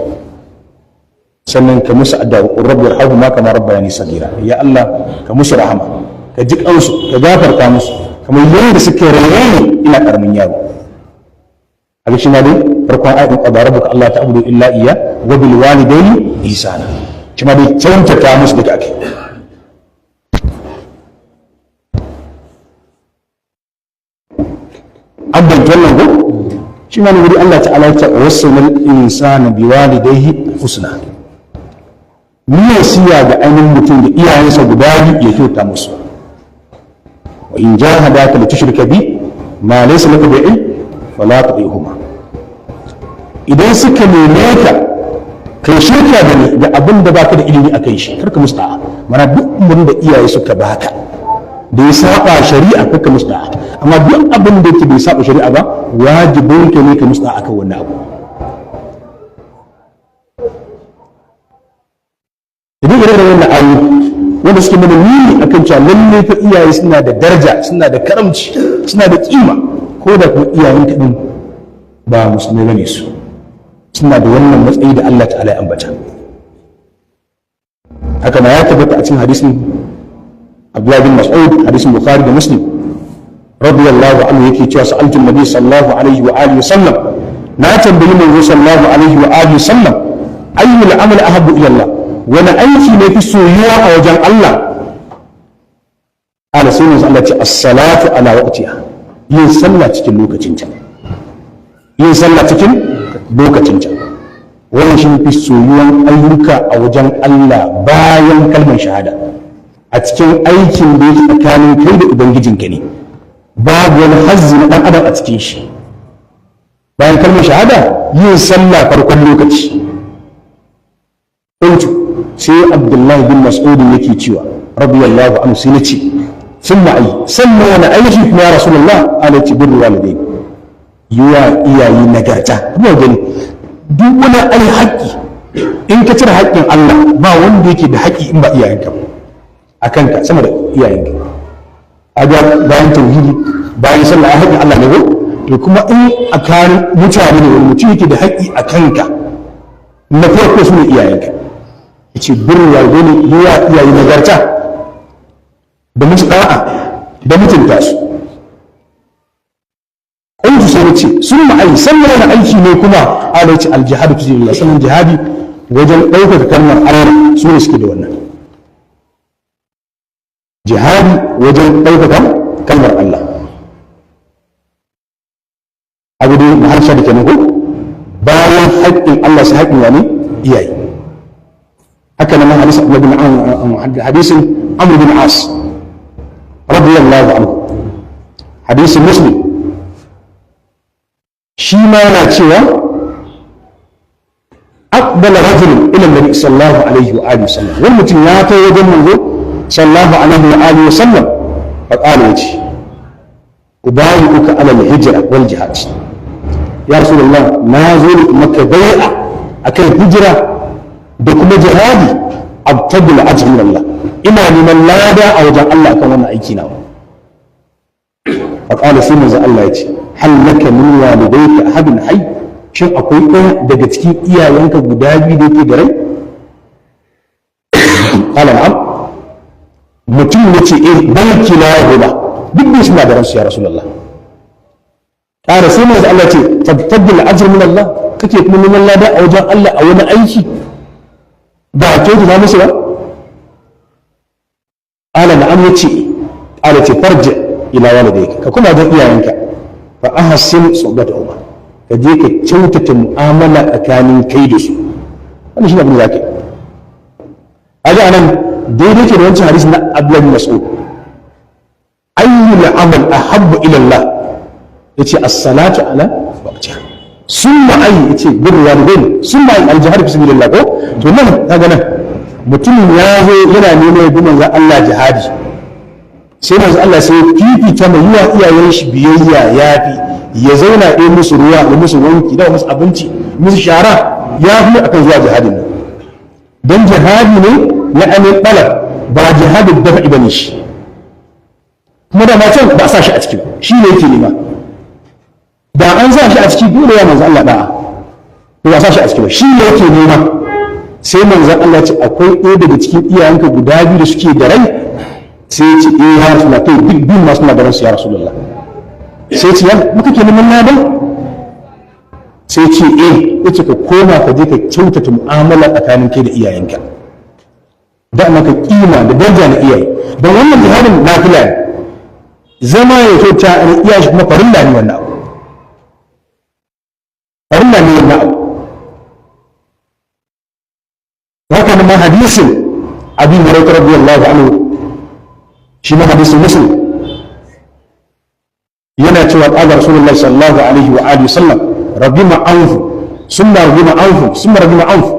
Sannan ka musu addu'a, rabbi yarhamhuma kama rabbayani saghira. Ya Allah, ka musu rahama, ka ji kansu, ka gafarta musu kamar yadda suke raye ni ina karamin yaro. Haka shi ma dai farkon ayatin, qad rabbuka alla ta'budu illa iyya wa bil walidayni ihsana. Shi ma dai kyautata musu da ake. An banci wannan ko? Shi ma ne wuri Allah ta'ala ya ce wasainal insana biwalidayhi husna. Ni wasiya ga ainihin mutum da iyayensa guda biyu ya kyauta musu. Wa in jahadaka li tushrika bi ma laysa laka bi ilm fala tu'ihuma. Idan suka neme ka kai shirka da ni da abin da baka da ilimi akan shi, karka musu da'a. Mana duk umarnin da iyaye suka baka da ya saba shari'a, karka musu da'a. Amma duk abin da yake bai saba shari'a ba, wajibin ka ne ka musu da'a akan wannan abu. Idan irin wannan ayoyi wanda suke mana nuni akan cewa lalle fa iyaye suna da daraja, suna da karamci, suna da kima, ko da kuma iyayen ka din ba musulmai bane, su suna da wannan matsayi da Allah ta'ala ya ambata. Haka ma ya tabbata a cikin hadisin Abdullah bin Mas'ud, hadisin Bukhari da Muslim, radiyallahu anhu, yake cewa sa'altu nabi sallallahu alaihi wa alihi sallam, na tambayi manzo sallallahu alaihi wa alihi sallam, ayyul amal ahabbu ila Allah, wani aiki ne fi soyuwa a wajen Allah? Ala sai manzo Allah ce as-salatu ala waqtiha, yin sallah cikin lokacinta, yin sallah cikin lokacinta. Wannan shi fi soyuwan ayyuka a wajen Allah bayan kalmar shahada. A cikin aikin da yake tsakanin kai da ubangijinka ne, babu wani hazzi na ɗan adam a cikin shi. Bayan kalmar shahada, yin sallah farkon lokaci. Qultu, sai Abdullahi bin Mas'ud yake cewa radiyallahu anhu, sai nace summa ai, sannan wani aiki kuma ya Rasulullah? Ala ci birru walidain, yiwa iyaye nagarta. Kuma gani duk wani ai haƙƙi, in ka cire haƙƙin Allah, ba wanda yake da haƙƙi in ba iyayenka ba a kanka sama da iyayenka. Aga bayan tauhidi, bayan sallah, ai haƙƙin Allah ne ko? To kuma in a kan mutane ne, wani mutum yake da haƙƙi a kanka na farko su ne iyayenka. Yace birru walidaini, yiwa iyaye nagarta da musu da'a da mutunta su. Qultu, sai nace summa ai, sannan wani aiki ne kuma? Ala yace al-jihadu fi sabilillah, sannan jihadi wajen ɗaukaka kalmar Allah. Su ne suke da wannan jihadi wajen ɗaukaka kalmar Allah. Abu dai na harshe da kenan ko bayan haƙƙin Allah sai haƙƙin wani iyaye. Haka nan hadisin Amr bin As radiyallahu anhu, hadisin Muslim, shi ma yana cewa aqbala rajul ila nabi sallallahu alaihi wa alihi wasallam, wani mutum ya kai wajen manzo sallallahu alaihi wa alihi wasallam, fa qala, yace ubayi'uka ala al-hijra wal jihad, ya rasulullah, na zo ne maka bai'a akan hijira da kuma jihadi, abtagul ajr min Allah, ina neman lada a wajen Allah akan wannan aiki nawa. Fa qala, sai manzo Allah yace hal laka min walidayka ahadun hayy, shin akwai ɗaya daga cikin iyayenka guda biyu da yake da rai? Qala na'am, mutum yace eh, bal kilahuma, duk biyu suna da ransu ya rasulullah. Qala, sai manzo Allah ce tabtagil ajr min Allah, kake kuma neman lada a wajen Allah a wani aiki ba a kyautata musu ba? Qala na'am, yace qala ce farji ila walidayka, ka kuma ga iyayenka, fa ahsin suhbatahuma, ka je ka kyautata mu'amala tsakanin kai da su. Wannan shine abin da zaka yi. Kaga anan daidai ke da wancan hadisi na Abdullah bin Mas'ud, ayyul amal ahabbu ila Allah, yace as-salatu ala waqtiha, summa ay, yace birru walidain, summa ay al-jihad fi sabilillah. Ko to nan kaga nan mutumin ya zo yana neman ya bi manzon Allah jihadi, sai manzo Allah sai fifita mai yiwa iyayen shi biyayya, yafi ya zauna ɗaya musu ruwa, ya musu wanki, da musu abinci, musu shara, ya fi akan zuwa jihadin nan. Don jihadi ne na amin ɗalab, ba jihadin dafa'i bane shi. Kuma da ma can ba a sa shi a ciki ba, shi ne yake nema. Da an sa shi a ciki dole ya manzo Allah da'a, to ba a sa shi a ciki ba, shi ne yake nema. Sai manzon Allah ce, akwai ɗaya daga cikin iyayenka guda biyu da suke da rai? Sai ya ce, eh ya Rasulullah, kai duk biyun masu na da ransu ya Rasulullah. Sai ce, ya muka ke neman ladan? Sai ce, eh. Yace, ka koma ka je ka kyautata mu'amala tsakanin kai da iyayenka, da maka kima da daraja na iyaye. Don wannan jihadin nafila ne, zama ya kyauta a iyaye shi kuma farilla ne. Wannan abu farilla ne, wannan abu. Haka nan ma hadisin Abi Hurairah radiyallahu anhu, shi ma hadisin Muslim, yana cewa qala Rasulullahi sallallahu alaihi wa alihi sallam, ragima anfu summa ragima anfu summa ragima anfu.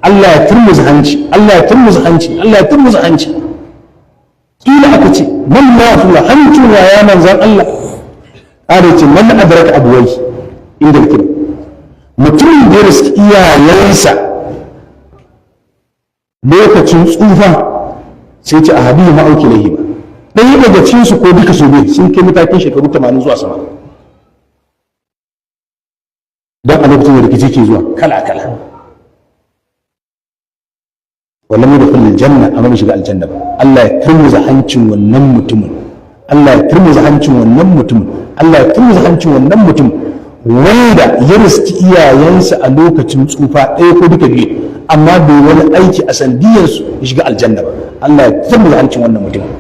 Allah ya turmuza hanci, Allah ya turmuza hanci, Allah ya turmuza hanci. Kila aka ce, man ma Rasulullah, hancin wa ya manzan Allah? Kada ce, man adraka abuwai inda kira mutumin da ya riski iyayensa lokacin tsufa, sai ce a hadiyu ma'auki lahi ba ɗaya daga cikin su ko duka su biyu sun kai matakin shekaru 80 zuwa sama, don a lokacin da rikici ke zuwa kala kala. Wannan mu da kullun janna, amma bai shiga aljanna ba. Allah ya turmuza hancin wannan mutumin, Allah ya turmuza hancin wannan mutumin, Allah ya turmuza hancin wannan mutum wanda ya riski iyayensa a lokacin tsufa, ɗaya ko duka biyu, amma bai wani aiki a sandiyarsu ya shiga aljanna ba. Allah ya turmuza hancin wannan mutumin,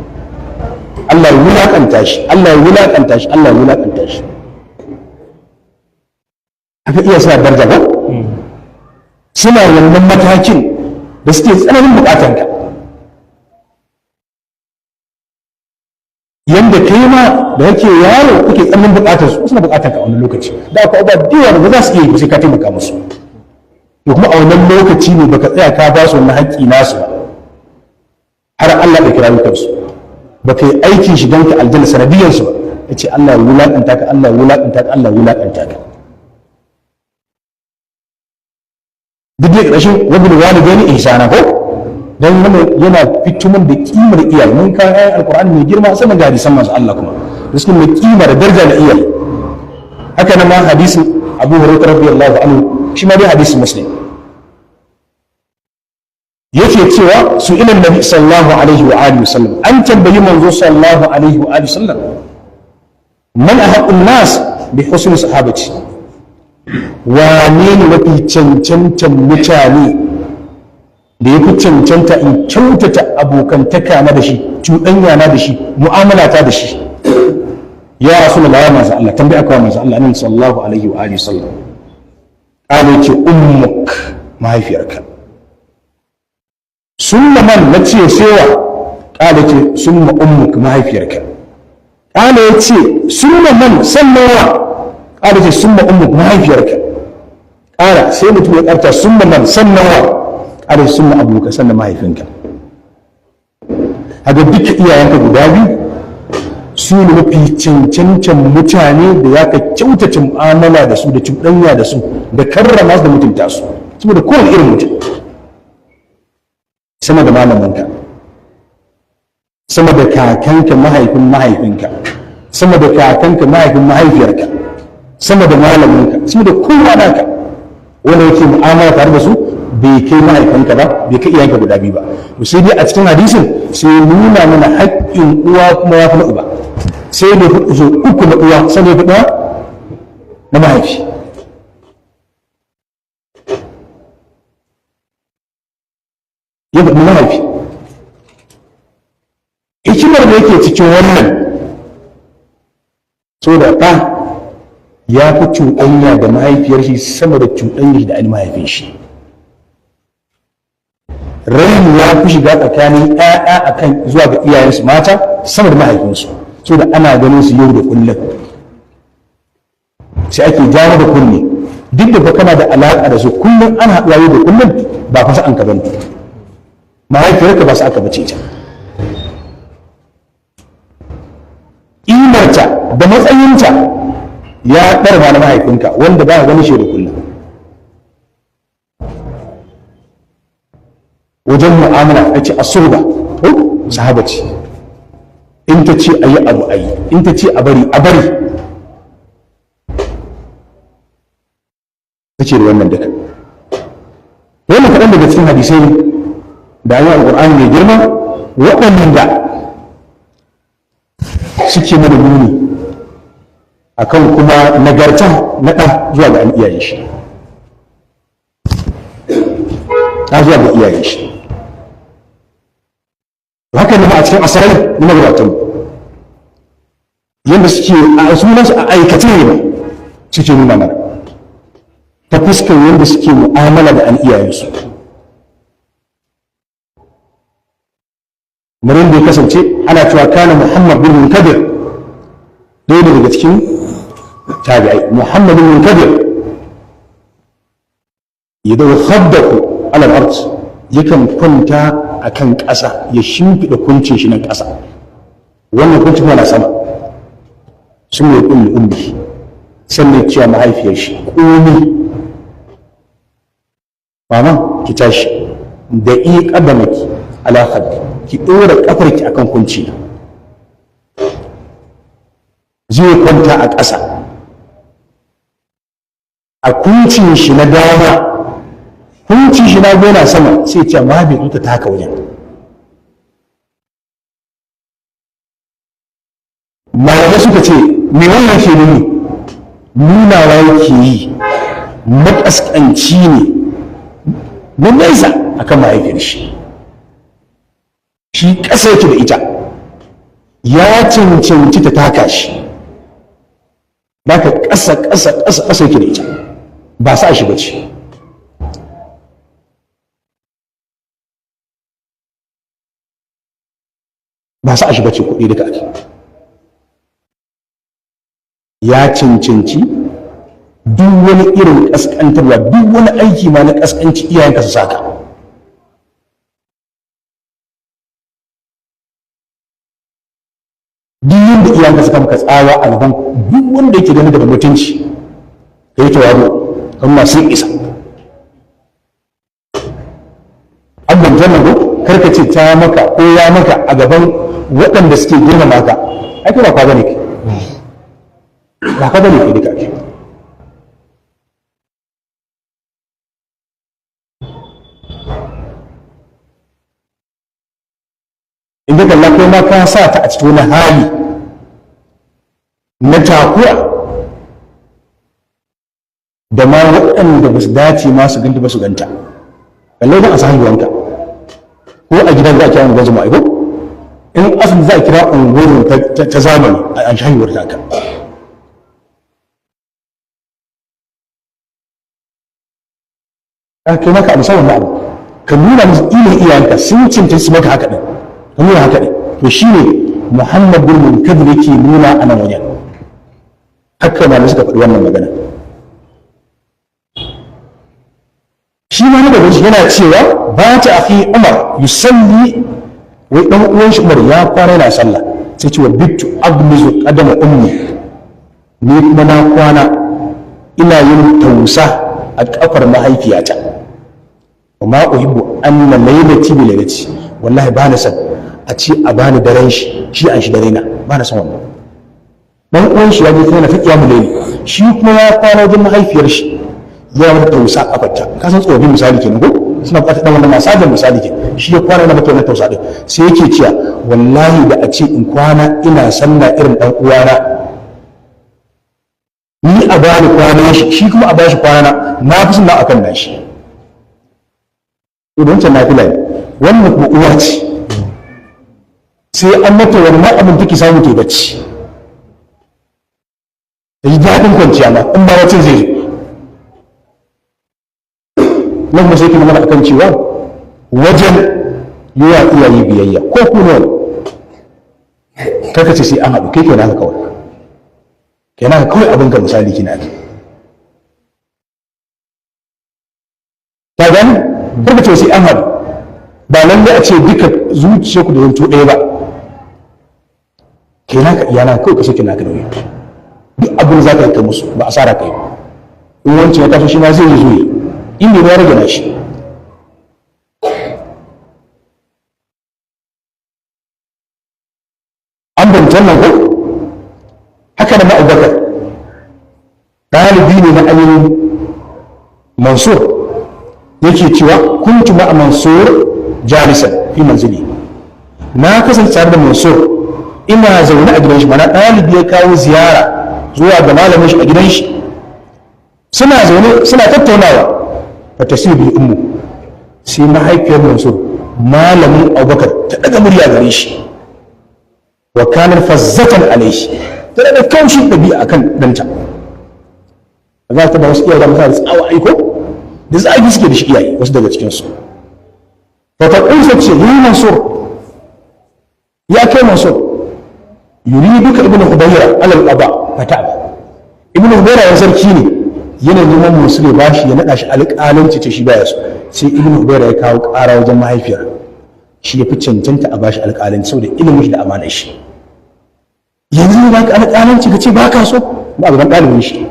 Allah ya wulakanta shi, Allah ya wulakanta shi, Allah ya wulakanta shi. Haka iya suna daraja ba, suna wannan matakin da suke tsananin bukatanka, yanda kai ma da yake yaro kake tsananin bukatar su, suna bukatar ka a wani lokaci da akwai abubuwa da yawa da ba za su iya yi ba sai ka taimaka musu. To kuma a wannan lokaci ne baka tsaya ka ba su wannan haƙƙi nasu ba, har Allah ya kira kansu, baka yi aikin shiganka aljanna sanadiyan su ba. Yace Allah ya wulakanta ka, Allah ya wulakanta ka, Allah ya wulakanta ka. Duk da ƙarshen wabil walidaini ihsana ko dan yana fito min da kimar iyaye. Mun ka ayan alqur'ani mai girma, sannan ga hadisan manzo Allah kuma da suke mai kima da daraja na iyaye. Haka nan ma hadisin Abu Hurairah radiyallahu anhu, shi ma dai hadisin Muslim, yake cewa su ila Nabi sallallahu alaihi wa alihi wasallam, an tambayi manzo sallallahu alaihi wa alihi wasallam, man ahaqqun nas bi husni sahabati, wane ne mafi cancantan mutane da ya fi cancanta in kyautata abokantaka na da shi, cuɗanya na da shi, mu'amala ta da shi, ya Rasulullah, ya manzo Allah? Tambayi aka manzo Allah annabi sallallahu alaihi wa alihi sallam. Qala, yace, ummuk, mahaifiyarka. Summa man, nace sewa? Qala, yace, summa ummuk, mahaifiyarka. Qala, yace, summa man, sannan wa? Qala, yace, summa ummuk, mahaifiyarka. Qala, sai mutum ya karta, summa man, sannan wa? Qala, summa abuka, sannan mahaifinka. Haka duka iyayenka guda biyu su ne mafi cancancan mutane da za ka kyautata mu'amala da su, da cuɗanya da su, da karrama su, da mutunta su, saboda kowane irin mutum, sama da malaminka, sama da kakanka mahaifin mahaifinka, sama da kakanka mahaifin mahaifiyarka, sama da malaminka, sama da kowa naka wanda yake mu'amala tare da su, bai kai mahaifinka ba, bai kai iyayenka guda biyu ba. To sai dai a cikin hadisin sai nuna mana haƙƙin uwa kuma ya fi na uba, sai da fi so uku na uwa, sai da fi ɗaya na mahaifi. Ya fi mahaifi. Hikimar da yake cikin wannan, so da ɗa ya fi cuɗanya da mahaifiyar shi sama da cuɗanya da ainihin mahaifin shi. Raini ya fi shiga tsakanin ‘ya'ya akan zuwa ga iyayensu mata sama da mahaifinsu, so da ana ganin su yau da kullum, sai ake jawo da kunne. Duk da fa kana da alaƙa da su kullum, ana haɗuwa yau da kullum, ba fa sa'an ka bane, mahaifiyarka ba su aka bace ta. Ƙimarta da matsayinta ya ɗarba na mahaifinka wanda ba ka ganin shi da kullum. Wajen mu'amala a ce asurba ko sahaba ce, in ta ce a yi abu a yi, in ta ce a bari a bari. Ta ce da wannan duka. Wannan kaɗan daga cikin hadisai da ayoyin Alƙur'ani mai girma waɗanda suke mana nuni akan kuma nagarta na ɗa zuwa ga iyayen shi, ɗa zuwa ga iyayen shi. Haka ne a cikin asarai na magabatan yadda suke a sunansu a aikace ne ba suke nuna mana ta fuskar yadda suke mu'amala da an iyayensu. Kamar yadda ya kasance ana cewa kana Muhammad bin Munkadir, ɗaya ne daga cikin tabi'ai, Muhammad bin Munkadir ya dau khaddahu ala al-ard, yakan kwanta akan ƙasa ya shimfiɗa kuncin shi nan ƙasa, wannan kuncin yana sama, sun mai kulli ummi, sannan cewa mahaifiyar shi komi mama ki tashi da i qadamaki ala khaddi, ki ɗora ƙafarki akan kunci. Zai kwanta a ƙasa a kuncin shi na dama, kuncin shi na gona sama, sai ce ma bai ta taka wajen. Malamai suka ce me wannan ke nuni? Nunawa yake yi makaskanci ne na nesa akan mahaifiyar shi, shi ƙasa yake da ita, ya cancanci ta taka shi, baka ƙasa ƙasa ƙasa ƙasa yake da ita, ba sa shi bace. Ba sa shi bace kuɗi duka ake. Ya cancanci duk wani irin ƙasƙantarwa, duk wani aiki ma na ƙasƙanci iyayenka su saka. Duk yadda iyayenka suka maka tsawa a gaban duk wanda yake gani da mutunci, ka yi tawadu kan masu isa. An bamtan nan ko karka ce ta maka ko ya maka a gaban waɗanda suke girmama ka, ai kai ba kwa bane kai, ba kwa bane kai duka ake. In ka kalla kai ma ka sa ta a cikin wani hali na takura da ma waɗanda ba su dace ma su ganta ba su ganta. Lallai don a sa haihuwanka ko a gidan za a kira unguwar jama'a ko in asibiti za a kira unguwar ta zamani a an haihuwar ta ka. Kai maka abu saboda abu ka nuna musu ilin iyayenka sun cinta su maka haka ɗin, ka nuna haka ɗin. To shi ne Muhammad bin Munkadir yake nuna a nan wajen. Haka malamai suka faɗi wannan magana. Shi ma na gaban shi yana cewa ba ta akhi Umar yusalli, wai dan uwan shi Umar ya kwana yana sallah, sai ce wa bittu abnizu qadama ummi, ni kuma na kwana ina yin tausa a kafar mahaifiyata. Wa ma uhibbu anna laylati bi laylati, wallahi ba na san a ce a bani daren shi, shi an shi dare na, ba na san wannan. Dan uwan shi ya je yana ta kiyamu layli, shi kuma ya kwana wajen mahaifiyar shi ya mata tausa a kafarta. Ka san tsofaffi misali kenan ko suna buƙatar dan wannan masajin misali kenan, shi ya kwana yana mata wannan tausa din, sai yake cewa wallahi da a ce in kwana ina sallah irin dan uwana, ni a bani kwanan shi, shi kuma a bashi kwana, na fi sunna akan nashi. Idan wancan nafila ne, wannan kuma uwa ce, sai an mata wannan abin take samu ta yi bacci, ta ji daɗin kwanciya ma in ba wacin zai zo. Nan kuma sai kuma mana akan cewa wajen yi wa iyaye biyayya ko ku ne karka ce sai an haɗu, kai kenan haka kawai, kenan haka kawai abin ka misali kina ake ta gani, karka ce sai an haɗu, ba lallai a ce duka zuciyarku da zanto ɗaya ba, kenan ka iyana kawai ka so kenan ka nauyi duk abin za ka yi ka musu ba asara ka yi in wancan ya taso shi ma zai yi zo yi in bai ya rage na shi. An bamtan nan ko haka da Abubakar ɗalibi ne na ainihin Mansur, Yake cewa kuntu ma'a Mansur jalisan fi manzili, na kasance tare da Mansur ina zaune a gidan shi. Mana ɗalibi ya kawo ziyara zuwa ga malamin shi a gidan shi, suna zaune suna tattaunawa. Fa tasibu ummu, sai mahaifiyar Mansur, malamin Abubakar, ta daga murya gare shi. Wa kanar fazzatan alaihi, tana da kaushin ɗabi'a akan ɗanta. Za ta ba wasu iyaye da mutane tsawa aiko da tsagi suke da shi iyaye wasu daga cikinsu. Fa ta kusa ce yi Mansur, ya kai Mansur, yuriduka Ibnu Hubayra alal qada fata'ba. Ibnu Hubayra ya sarki ne, yana neman Mansur ya bashi ya nada shi alƙalanci, ce shi baya so. Sai Ibnu Hubayra ya kawo ƙara wajen mahaifiyar, shi ya fi cancanta a bashi alƙalanci saboda ilimin shi da amanar shi. Yanzu ne baka alƙalanci ka ce ba ka so ba, a gaban ɗalibin shi.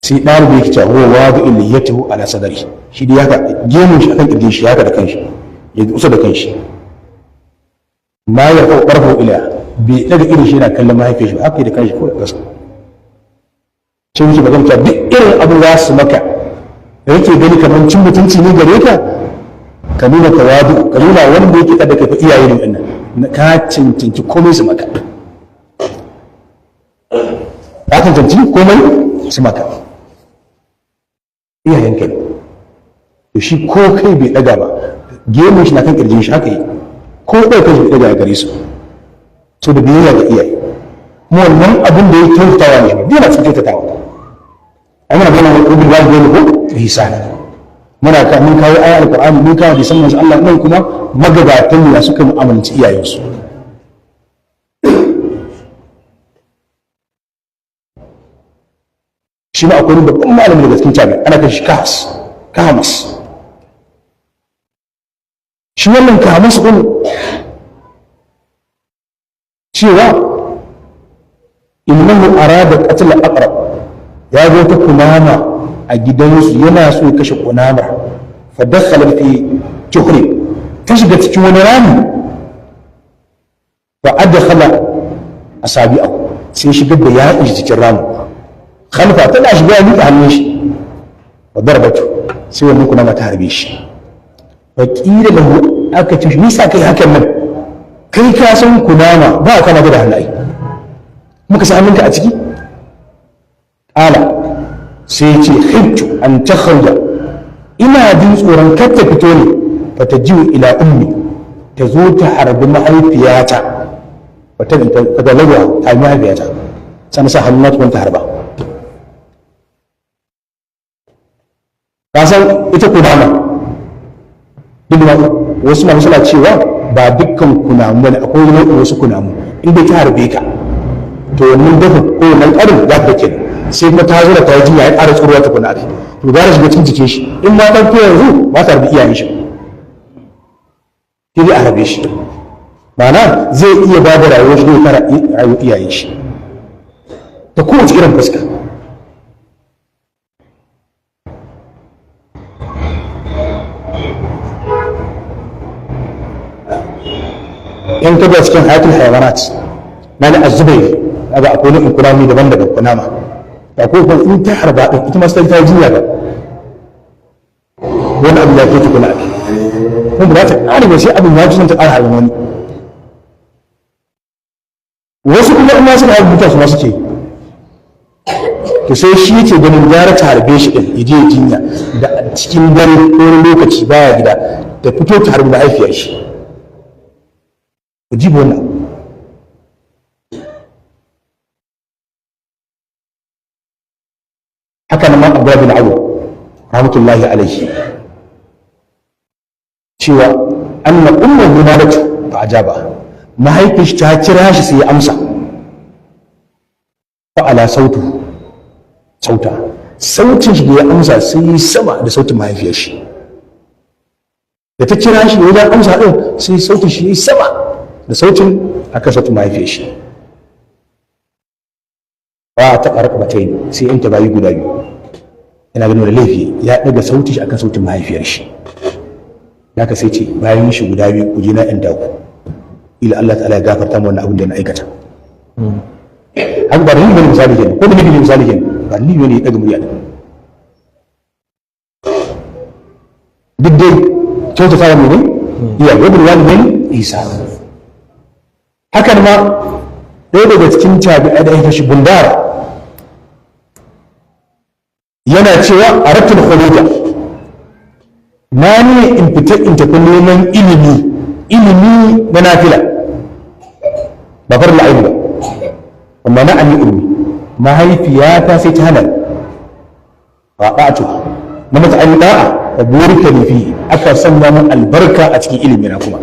Sai ɗalibi yake cewa huwa wadu illiyatahu ala sadari, shi dai haka gemun shi akan kirjin shi haka da kanshi ya kusa da kanshi, ma ya fa qarfu ila bai daga irin shi yana kallon mahaifiyar shi haka da kanshi ko da kasa. Sai yake magana cewa duk irin abu za su maka da yake gani kamar cin mutunci ne gare ka, ka nuna tawadu, ka nuna wanda yake kada kai fa iyaye ne wannan, ka cancanci komai su maka, ka cancanci komai su maka, iyayenka ne. To shi ko kai bai daga ba, gemun shi na kan kirjin shi haka yi, ko ɗaukar shi bai daga gare su, so da biyayya ga iyaye. Kuma wannan abin da ya kyautatawa ne, shi yana cikin kyautatawa. Ai muna bayyana rubin babu ne ko ihsana, muna ka mun kawo ayar alqur'ani, mun kawo hadisan manzo Allah, nan kuma magabatan mu suka mu'amalanci iyayensu. Shi ma akwai babban malami daga cikin tabi, ana kan shi kahas kahamas. Shi wannan kahamas din cewa innahu arada qatl aqrab, ya zo ta kunama a gidansu yana so ya kashe kunamar. Fa dakhala fi juhri, ta shiga cikin wani rami. Fa adkhala asabi'ahu, sai shigar da yatsun shi cikin ramin. Khalfa tana shiga ya miƙa hannun shi, wa darbatu, sai wannan kunama ta harbe shi. Fa qila lahu, aka ce nisa kai hakan nan, kai ka san kunama ba ka kama da hannaye, muka sa hannunka a ciki. Ala sai ce khiftu an takhruja, ina jin tsoron kar ta fito ne, fa ta jiwu ila ummi, ta zo ta harbi mahaifiyata, fa ta ta lagwa ta mahaifiyata, sannan sa hannuna tukun ta harba. Ka san ita kunama duk da wasu masu suna cewa ba dukkan kunamu bane, akwai nau'in wasu kunamu inda ta harbe ka to wannan dafin ko wannan ƙarin za ka kenan, sai kuma ta zo da ta yi jinya ya ƙara tsoruwa ta kuna to gara shiga cikin jikin shi, in ma ta fito yanzu ba ta harbi iyayen shi, sai dai a harbe shi, ma'ana zai iya ba da rayuwar shi zai fara rayuwar iyayen shi ta kowace irin fuska. In ka ba cikin hayatul hayawanat na da azubai, kaga akwai nau'in kunami daban-daban kunama, akwai kuma in ta harba din ita ma sai ta jinya ba wani abu ya ke tukuna abi, kuma ba za ta ƙara ba sai abin ya ci ta ƙara harbin wani. Wasu kuma in ma suka harbi mutane su ma suke to sai shi yake ganin gara ta harbe shi din ya je jinya da cikin dare ko wani lokaci baya gida ta fito ta harbi mahaifiyar shi. Ku ji wannan. Haka nan ma Abdullah bin Awf rahmatullahi alaihi cewa anna ummuhu nadatu fa ajaba, mahaifin shi ta kira shi sai ya amsa. Fa ala sautu sauta, sautin shi da ya amsa sai yi sama da sautin mahaifiyar shi da ta kira shi wajen amsa din, sai sautin shi yi sama da sautin akan sautin mahaifiyar shi. Ba ta ƙarƙa yi sai yan tabayi guda biyu, yana ganin da laifi ya ɗaga sautin shi akan sautin mahaifiyar shi, haka sai ce bayan shi guda biyu ku je na yan daku ila Allah ta'ala ya gafarta mu wannan abin da na aikata. Haka ba da ni bane misali kenan, ko da ni misali kenan, ba ni bane ya ɗaga murya. Duk dai kyautata wa mene iyaye, wa bil walidaini ihsana. Hakan ma ɗaya daga cikin tabi'ai da ake shi Bundara yana cewa aratul khuruja, na ne in fita in tafi neman ilimi, ilimi na nafila ba farla aini ba, amma na an yi ilimi, mahaifiyata sai ta hana ba ɗa'atu na mata an da'a wa burika ni fi, aka sanya min albarka a cikin ilimi na. Kuma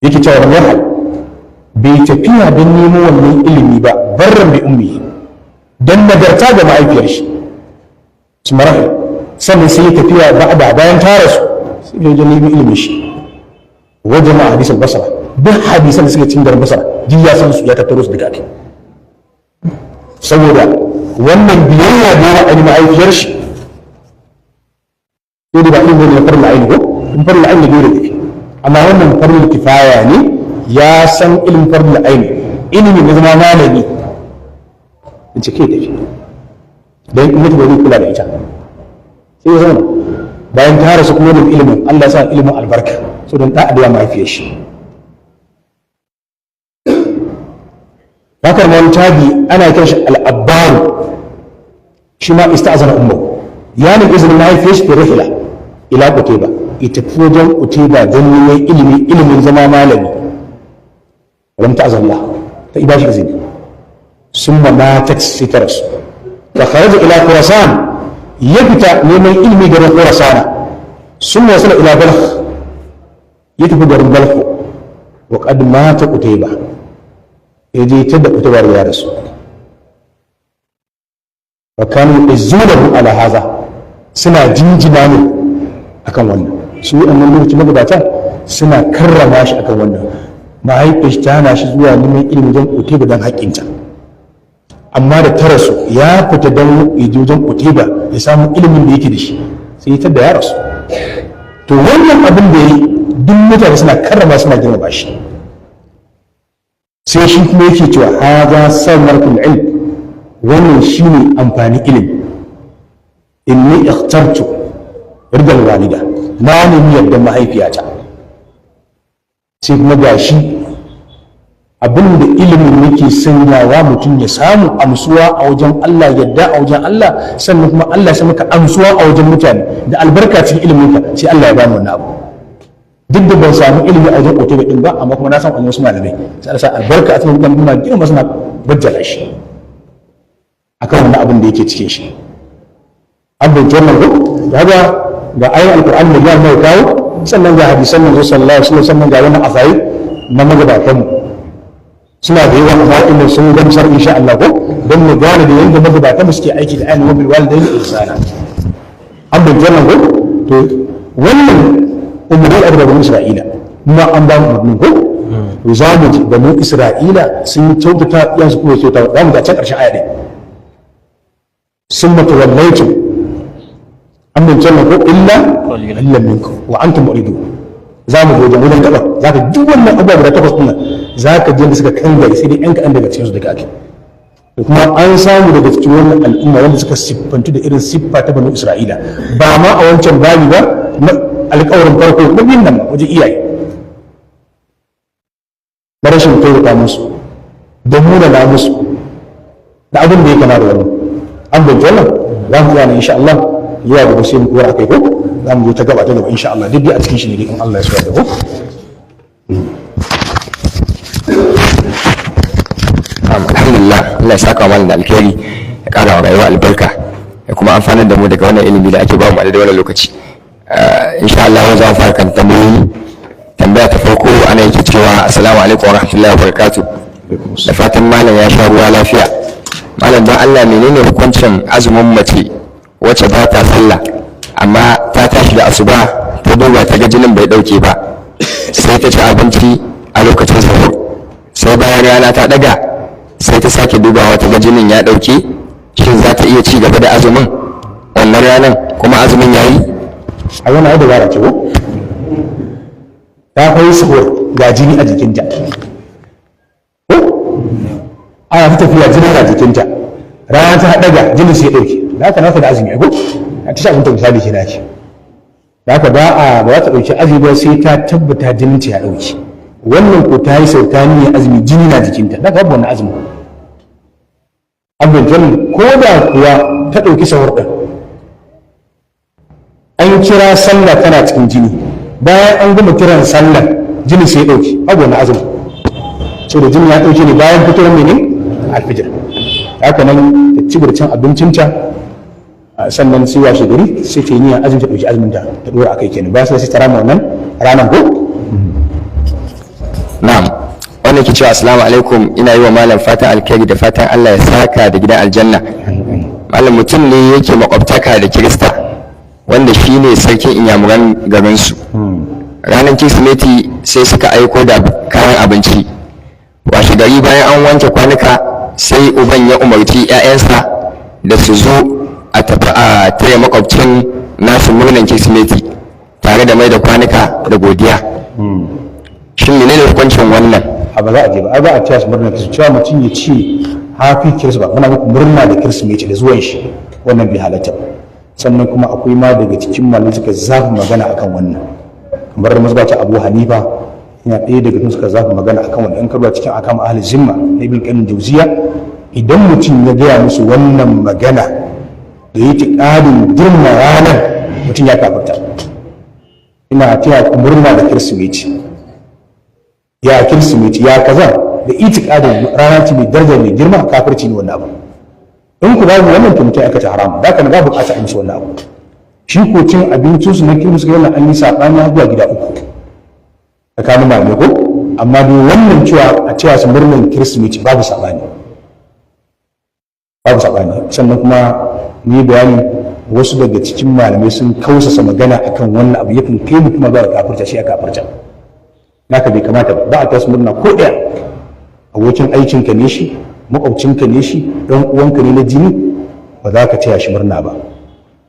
yake cewa wahal bai tafiya don nemo wannan ilimi ba, barran bi ummi, don nagarta ga mahaifiyar shi su marahi, sannan sai ya tafiya ba bayan tara su sai ya wajen neman ilimin shi wajen ma hadisan Basra, duk hadisan da suke cikin garin Basra duk ya san su, ya tattaro su daga kai saboda wannan biyayya da yawa ainihin mahaifiyar shi. Sai da ba ilimi ne na farla aini ko in farla aini dole tafi, amma wannan farla kifaya ne, ya san ilimin farla aini, ilimi na zama malami in ce kai tafi don in mutu ba zai kula da ita, sai ya zauna bayan ta rasu kuma da ilimin Allah ya sa ilimin albarka so don ta addu'a mahaifiyar shi. Haka wani tabi ana kiran shi al-abbaru, shi ma ista'zana ummu, ya nemi izinin mahaifiyar shi fi rihla ila Qutayba, ita tafi wajen Qutayba don neman ilimi, ilimin zama malami. Lam ta'zan Allah, ta ibashi izini, summa matat, sai ta rasu. Fa kharaja ila Khurasan, ya fita neman ilimi garin Khurasana, summa wasala ila Balkh, ya tafi garin Balkh, wa qad mata Qutayba, ya je ta da Qutayba ya rasu. Wa kanu yu'izzunahu ala hadha, suna jinjina ne akan wannan, su wannan lokaci magabata suna karrama shi akan wannan. Mahaifiyar shi ta hana shi zuwa neman ilimi wajen Qutayba don haƙƙinta, amma da ta rasu ya fita don ya je wajen Qutayba ya samu ilimin da yake da shi, sai ya da ya rasu. To wannan abin da ya yi duk mutane suna karrama, suna girmama shi. Sai shi kuma yake cewa hadha samarul ilm, wannan shine amfanin ilimi. Inni ikhtartu ridal walida, na nemi yadda mahaifiyata, sai kuma gashi abinda ilimin yake sanyawa mutum ya samu amsuwa a wajen Allah, yadda a wajen Allah, sannan kuma Allah ya maka amsuwa a wajen mutane da albarka cikin iliminka, sai Allah ya bani wannan abu. Duk da ban samu ilimi a wajen Qutayba din ba, amma kuma na san wasu malamai sai Allah sa albarka a cikin wannan, muna girma suna bajjala shi akan wannan abin da yake cikin shi. An bin wannan ko kaga ga ayoyin alqur'ani da ya kawo, sannan ga hadisan manzo sallallahu alaihi wasallam, sannan ga wannan afai na magabatan mu suna da yawa, amma waɗannan sun gamsar insha Allah ko don mu gane da yanda magabatan mu suke aiki da ayoyin wa bil walidayni ihsana. An bin wannan ko to wannan umarni a banu Isra'ila ma an ba mu umarnin ko to za mu ji banu Isra'ila sun kyautata iyansu kuma kyautata, za mu ga can ƙarshen aya ɗin summa tawallaytum an bin can ko illa qalilan minkum wa antum mu'ridun. Za mu goje wajen gaba, za ka duk wannan abubuwa guda takwas ɗin nan za ka ji yadda suka kangare, sai dai yan kaɗan daga cikinsu daga ake. Da kuma an samu daga cikin wannan al'umma wanda suka siffantu da irin siffa ta banu Isra'ila, ba ma a wancan babi ba na alƙawarin farko na biyun nan wajen iyaye na rashin kyautata musu da munana musu da abin da ya kama da wannan. An bai wannan za mu tsaya ne insha Allah zuwa gaba sai mu dora akai ko za mu zo ta gaba ta gaba insha Allah, duk dai a cikin shi ne dai in Allah ya so ya ko. Alhamdulillah, Allah ya saka mana da alkhairi, ya kara wa rayuwa albarka, ya kuma amfanar da mu daga wannan ilimi da ake ba mu a daidai wannan lokaci. Insha Allah za mu fara kan tambayoyi. Tambaya ta farko ana yake cewa assalamu alaikum wa rahmatullahi wa barakatuh, da fatan malam ya sha ruwa lafiya. Malam don Allah menene hukuncin azumin mace wacce ba ta sallah amma ta tashi da asuba ta duba ta ga jinin bai dauke ba, sai ta ci abinci a lokacin sahur, sai bayan rana ta daga sai ta sake dubawa ta ga jinin ya dauke, shin za ta iya ci gaba da azumin wannan ranar kuma azumin yayi? A wannan ai dabara ce ko ta kai sahur ga jini a jikinta ko ana ta tafiya jinin a jikinta, rana ta daga jinin sai ya dauke, Da haka nata da azumi ko a ta abinta misali ke dace. Da haka ba a ba za ta ɗauki azumi ba sai ta tabbata jinin ta ya ɗauki. Wannan ko ta yi sauta ne azumi, jini na jikinta, da haka babu wannan azumi. Abin ko da kuwa ta ɗauki sahur ɗin, an kira sallah tana cikin jini, bayan an gama kiran sallah jini sai ya ɗauki, babu wannan azumi, saboda jini ya ɗauke ne bayan fitowar mene alfijir. Haka nan ta ci cin abincinta, sannan sai washe gari sai ta yi niyyar azumi, ta ɗauki azumin ta ta ɗora akai kenan, bayan sai ta rama wannan ranar ko. Na'am, wannan ke cewa, "Assalamu alaikum, ina yi wa malam fatan alkhairi da fatan Allah ya saka da gidan aljanna. Malam, mutum ne yake makwabtaka da Kirista wanda shine sarkin Inyamuran garinsu. Ranar Kirsimeti sai suka aiko da kayan abinci. Washe gari bayan an wanke kwanuka, sai uban ya umarci 'ya'yansa da su zo a tafi a taya makwabcin nasu murnan Kirsimeti tare da mai da kwanuka da godiya. Shin menene hukuncin wannan?" A ba za a je ba, ai ba a taya su murna Kirsimeti. Cewa mutum ya ce "Happy Christmas", muna muku murna da Kirsimeti da zuwan shi, wannan bai halatta ba. Sannan kuma akwai ma daga cikin malamai suka zafi magana akan wannan, kamar mazhabata Abu Hanifa yana ɗaya daga cikin suka zafi magana akan wannan. In ka duba cikin Akam Ahli Zimma na Ibn Qayyim Jawziya, idan mutum ya gaya musu wannan magana da yake ƙarin girma ranar, mutum ya kafirta. "Ina taya ku murna da Kirsimeti", ya Kirsimeti, ya kaza, da itikadin rana ce mai daraja mai girma, kafirci ne wannan abu. In ku babu wannan, to mutum aikata haram. Da haka na babu bukata a musu wannan abu. Shi ko cin abincin su na kirmus ga wannan, an yi sabani har zuwa gida uku tsakanin malamai ko. Amma dai wannan cewa a cewa su murnan Kirsimeti, babu sabani, babu sabani. Sannan kuma ni bayani, wasu daga cikin malamai sun kausasa magana akan wannan abu, yakan kai mutum zuwa kafirta, shi a kafirta. Naka bai kamata ba, ba a tasu murna ko ɗaya. Abokin aikinka ne shi, makwabcinka ne shi, ɗan uwanka ne na jini, ba za ka taya shi murna ba.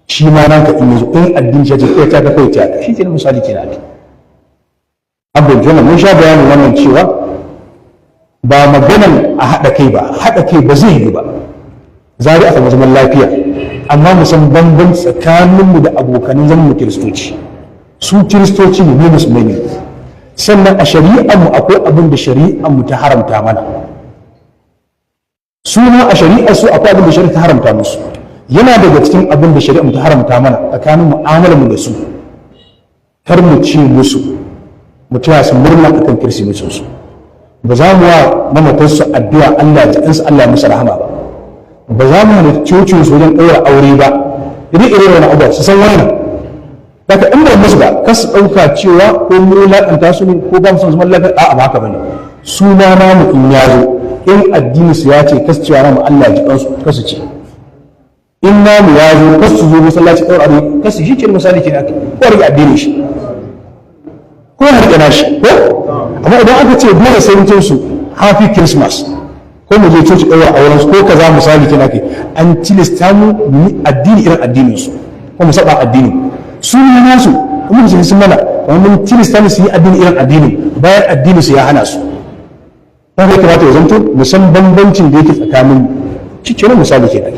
Shi ma naka in yazo, in addini ya ce kai ta ka kai ta ka, shi kenan misali kenan. Abin jona mun sha bayanin wannan cewa ba maganan a haɗa kai ba, haɗa kai ba zai yi ba, zari a samu zaman lafiya, amma mu san bambanci tsakaninmu da abokanin zaman mu Kiristoci. Su Kiristoci ne, mu musulmai ne. Sannan a shari'armu akwai abin da shari'armu ta haramta mana, su ma a shari'ar su akwai abin da shari'a ta haramta musu. Yana daga cikin abin da shari'armu ta haramta mana tsakanin mu'amalar mu da su, kar mu ci musu, mu taya su murna akan Kirsimetin su. Ba za mu wa mamatansu addu'a Allah ya ji Allah ya musu rahama ba. Ba za mu hana cocin su wajen ɗaura aure ba. Iri iri wani abu su san wannan. Daga in ba musu ba, kar su ɗauka cewa ko mu wulaƙanta su ne ko ba mu son zaman lafiya. A'a, ba haka bane. Su ma namu in ya zo, in addini su ya ce kas cewa namu Allah ya ji kansu, kar su ce. In namu ya zo, kas su zo masallaci ɗaura aure, kas su. Shi ke misali ke ake ko rike addinin shi ko ya rike nashi ko. Amma idan aka ce dole sai mutum su "Happy Christmas" ko mu je coci ɗaura auren su ko kaza, misali kenan ake an tilasta mu mu yi addini irin addinin su ko mu saba addini su ne nasu, kuma su sun mana kamar mun tilasta mu su yi addini irin addini bayan addini su ya hana su. Ta kai kamata ya zanto mu san bambancin da yake tsakanin shi kenan misali kenan.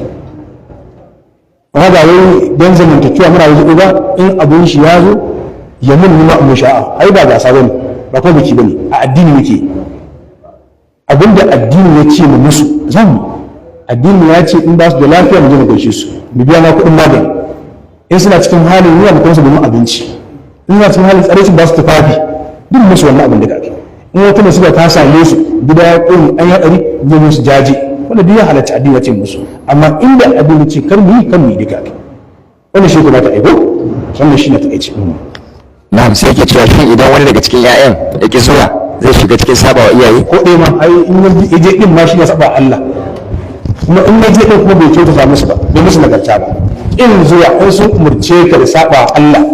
Amma ba wai don zamantakewa muna waje ba, in abun shi ya zo ya mun nuna mu sha'a, ai ba gasa bane ba ko biki bane. A addini muke, abinda addini ya ce mu musu zan mu. Addini ya ce in ba su da lafiya mu je mu gaishe su, mu biya ma kuɗin magani. In suna cikin halin yunwa mu kuma su domin abinci. In suna cikin halin tsare ba su tufafi, duk musu wannan abin da kake. In wata musiba ta same su, gida ya ƙone, an yi haɗari, je musu jaje, wanda duk ya halarci addini ya ce musu. Amma inda addini ce kar mu yi, kar mu yi duka. Wannan shi kuma ta aiko, wannan shi ne ta aice. Na'am, sai yake cewa, shin idan wani daga cikin 'ya'yan ya ki zuwa, zai shiga cikin sabawa iyaye? Ko ɗaya ma ai in ya je din ma shi ya saba Allah. Kuma in ya je din kuma bai kyautata musu ba, bai musu nagarta ba. In zuwa in sun umurce ka da saba Allah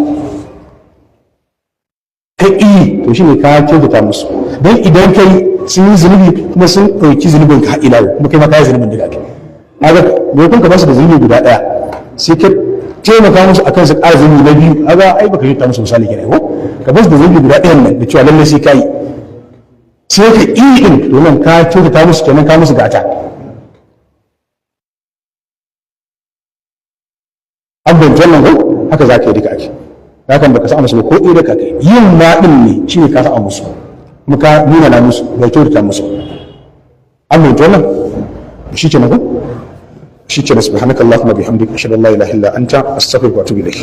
ka yi, to shine ka kyautata musu. Don idan kai sun yi zunubi kuma sun ɗauki zunubin ka ila kuma kai ma ka yi zunubin daga kai. Kaga maimakon ka basu da zunubi guda ɗaya, sai ka taimaka musu akan su ƙara zunubi na biyu. Kaga ai baka kyautata musu misali kenan ko. Ka basu da zunubi guda ɗayan nan da cewa lallai sai ka yi, sai ka ƙi ɗin, domin ka kyautata musu kenan, ka musu gata. Fahimci wannan ko? Haka za ka yi duka ake hakan, baka sa musu ba ko ɗaya da ka kai yin ma ɗin ne shine ka sa musu, kuma ka nuna na musu bai kyautata musu. An fahimci wannan? Shi ke na ko? Shi ke na. Subhanakallahumma bihamdika, ashhadu an la ilaha illa anta, astaghfiruka wa atubu ilayk.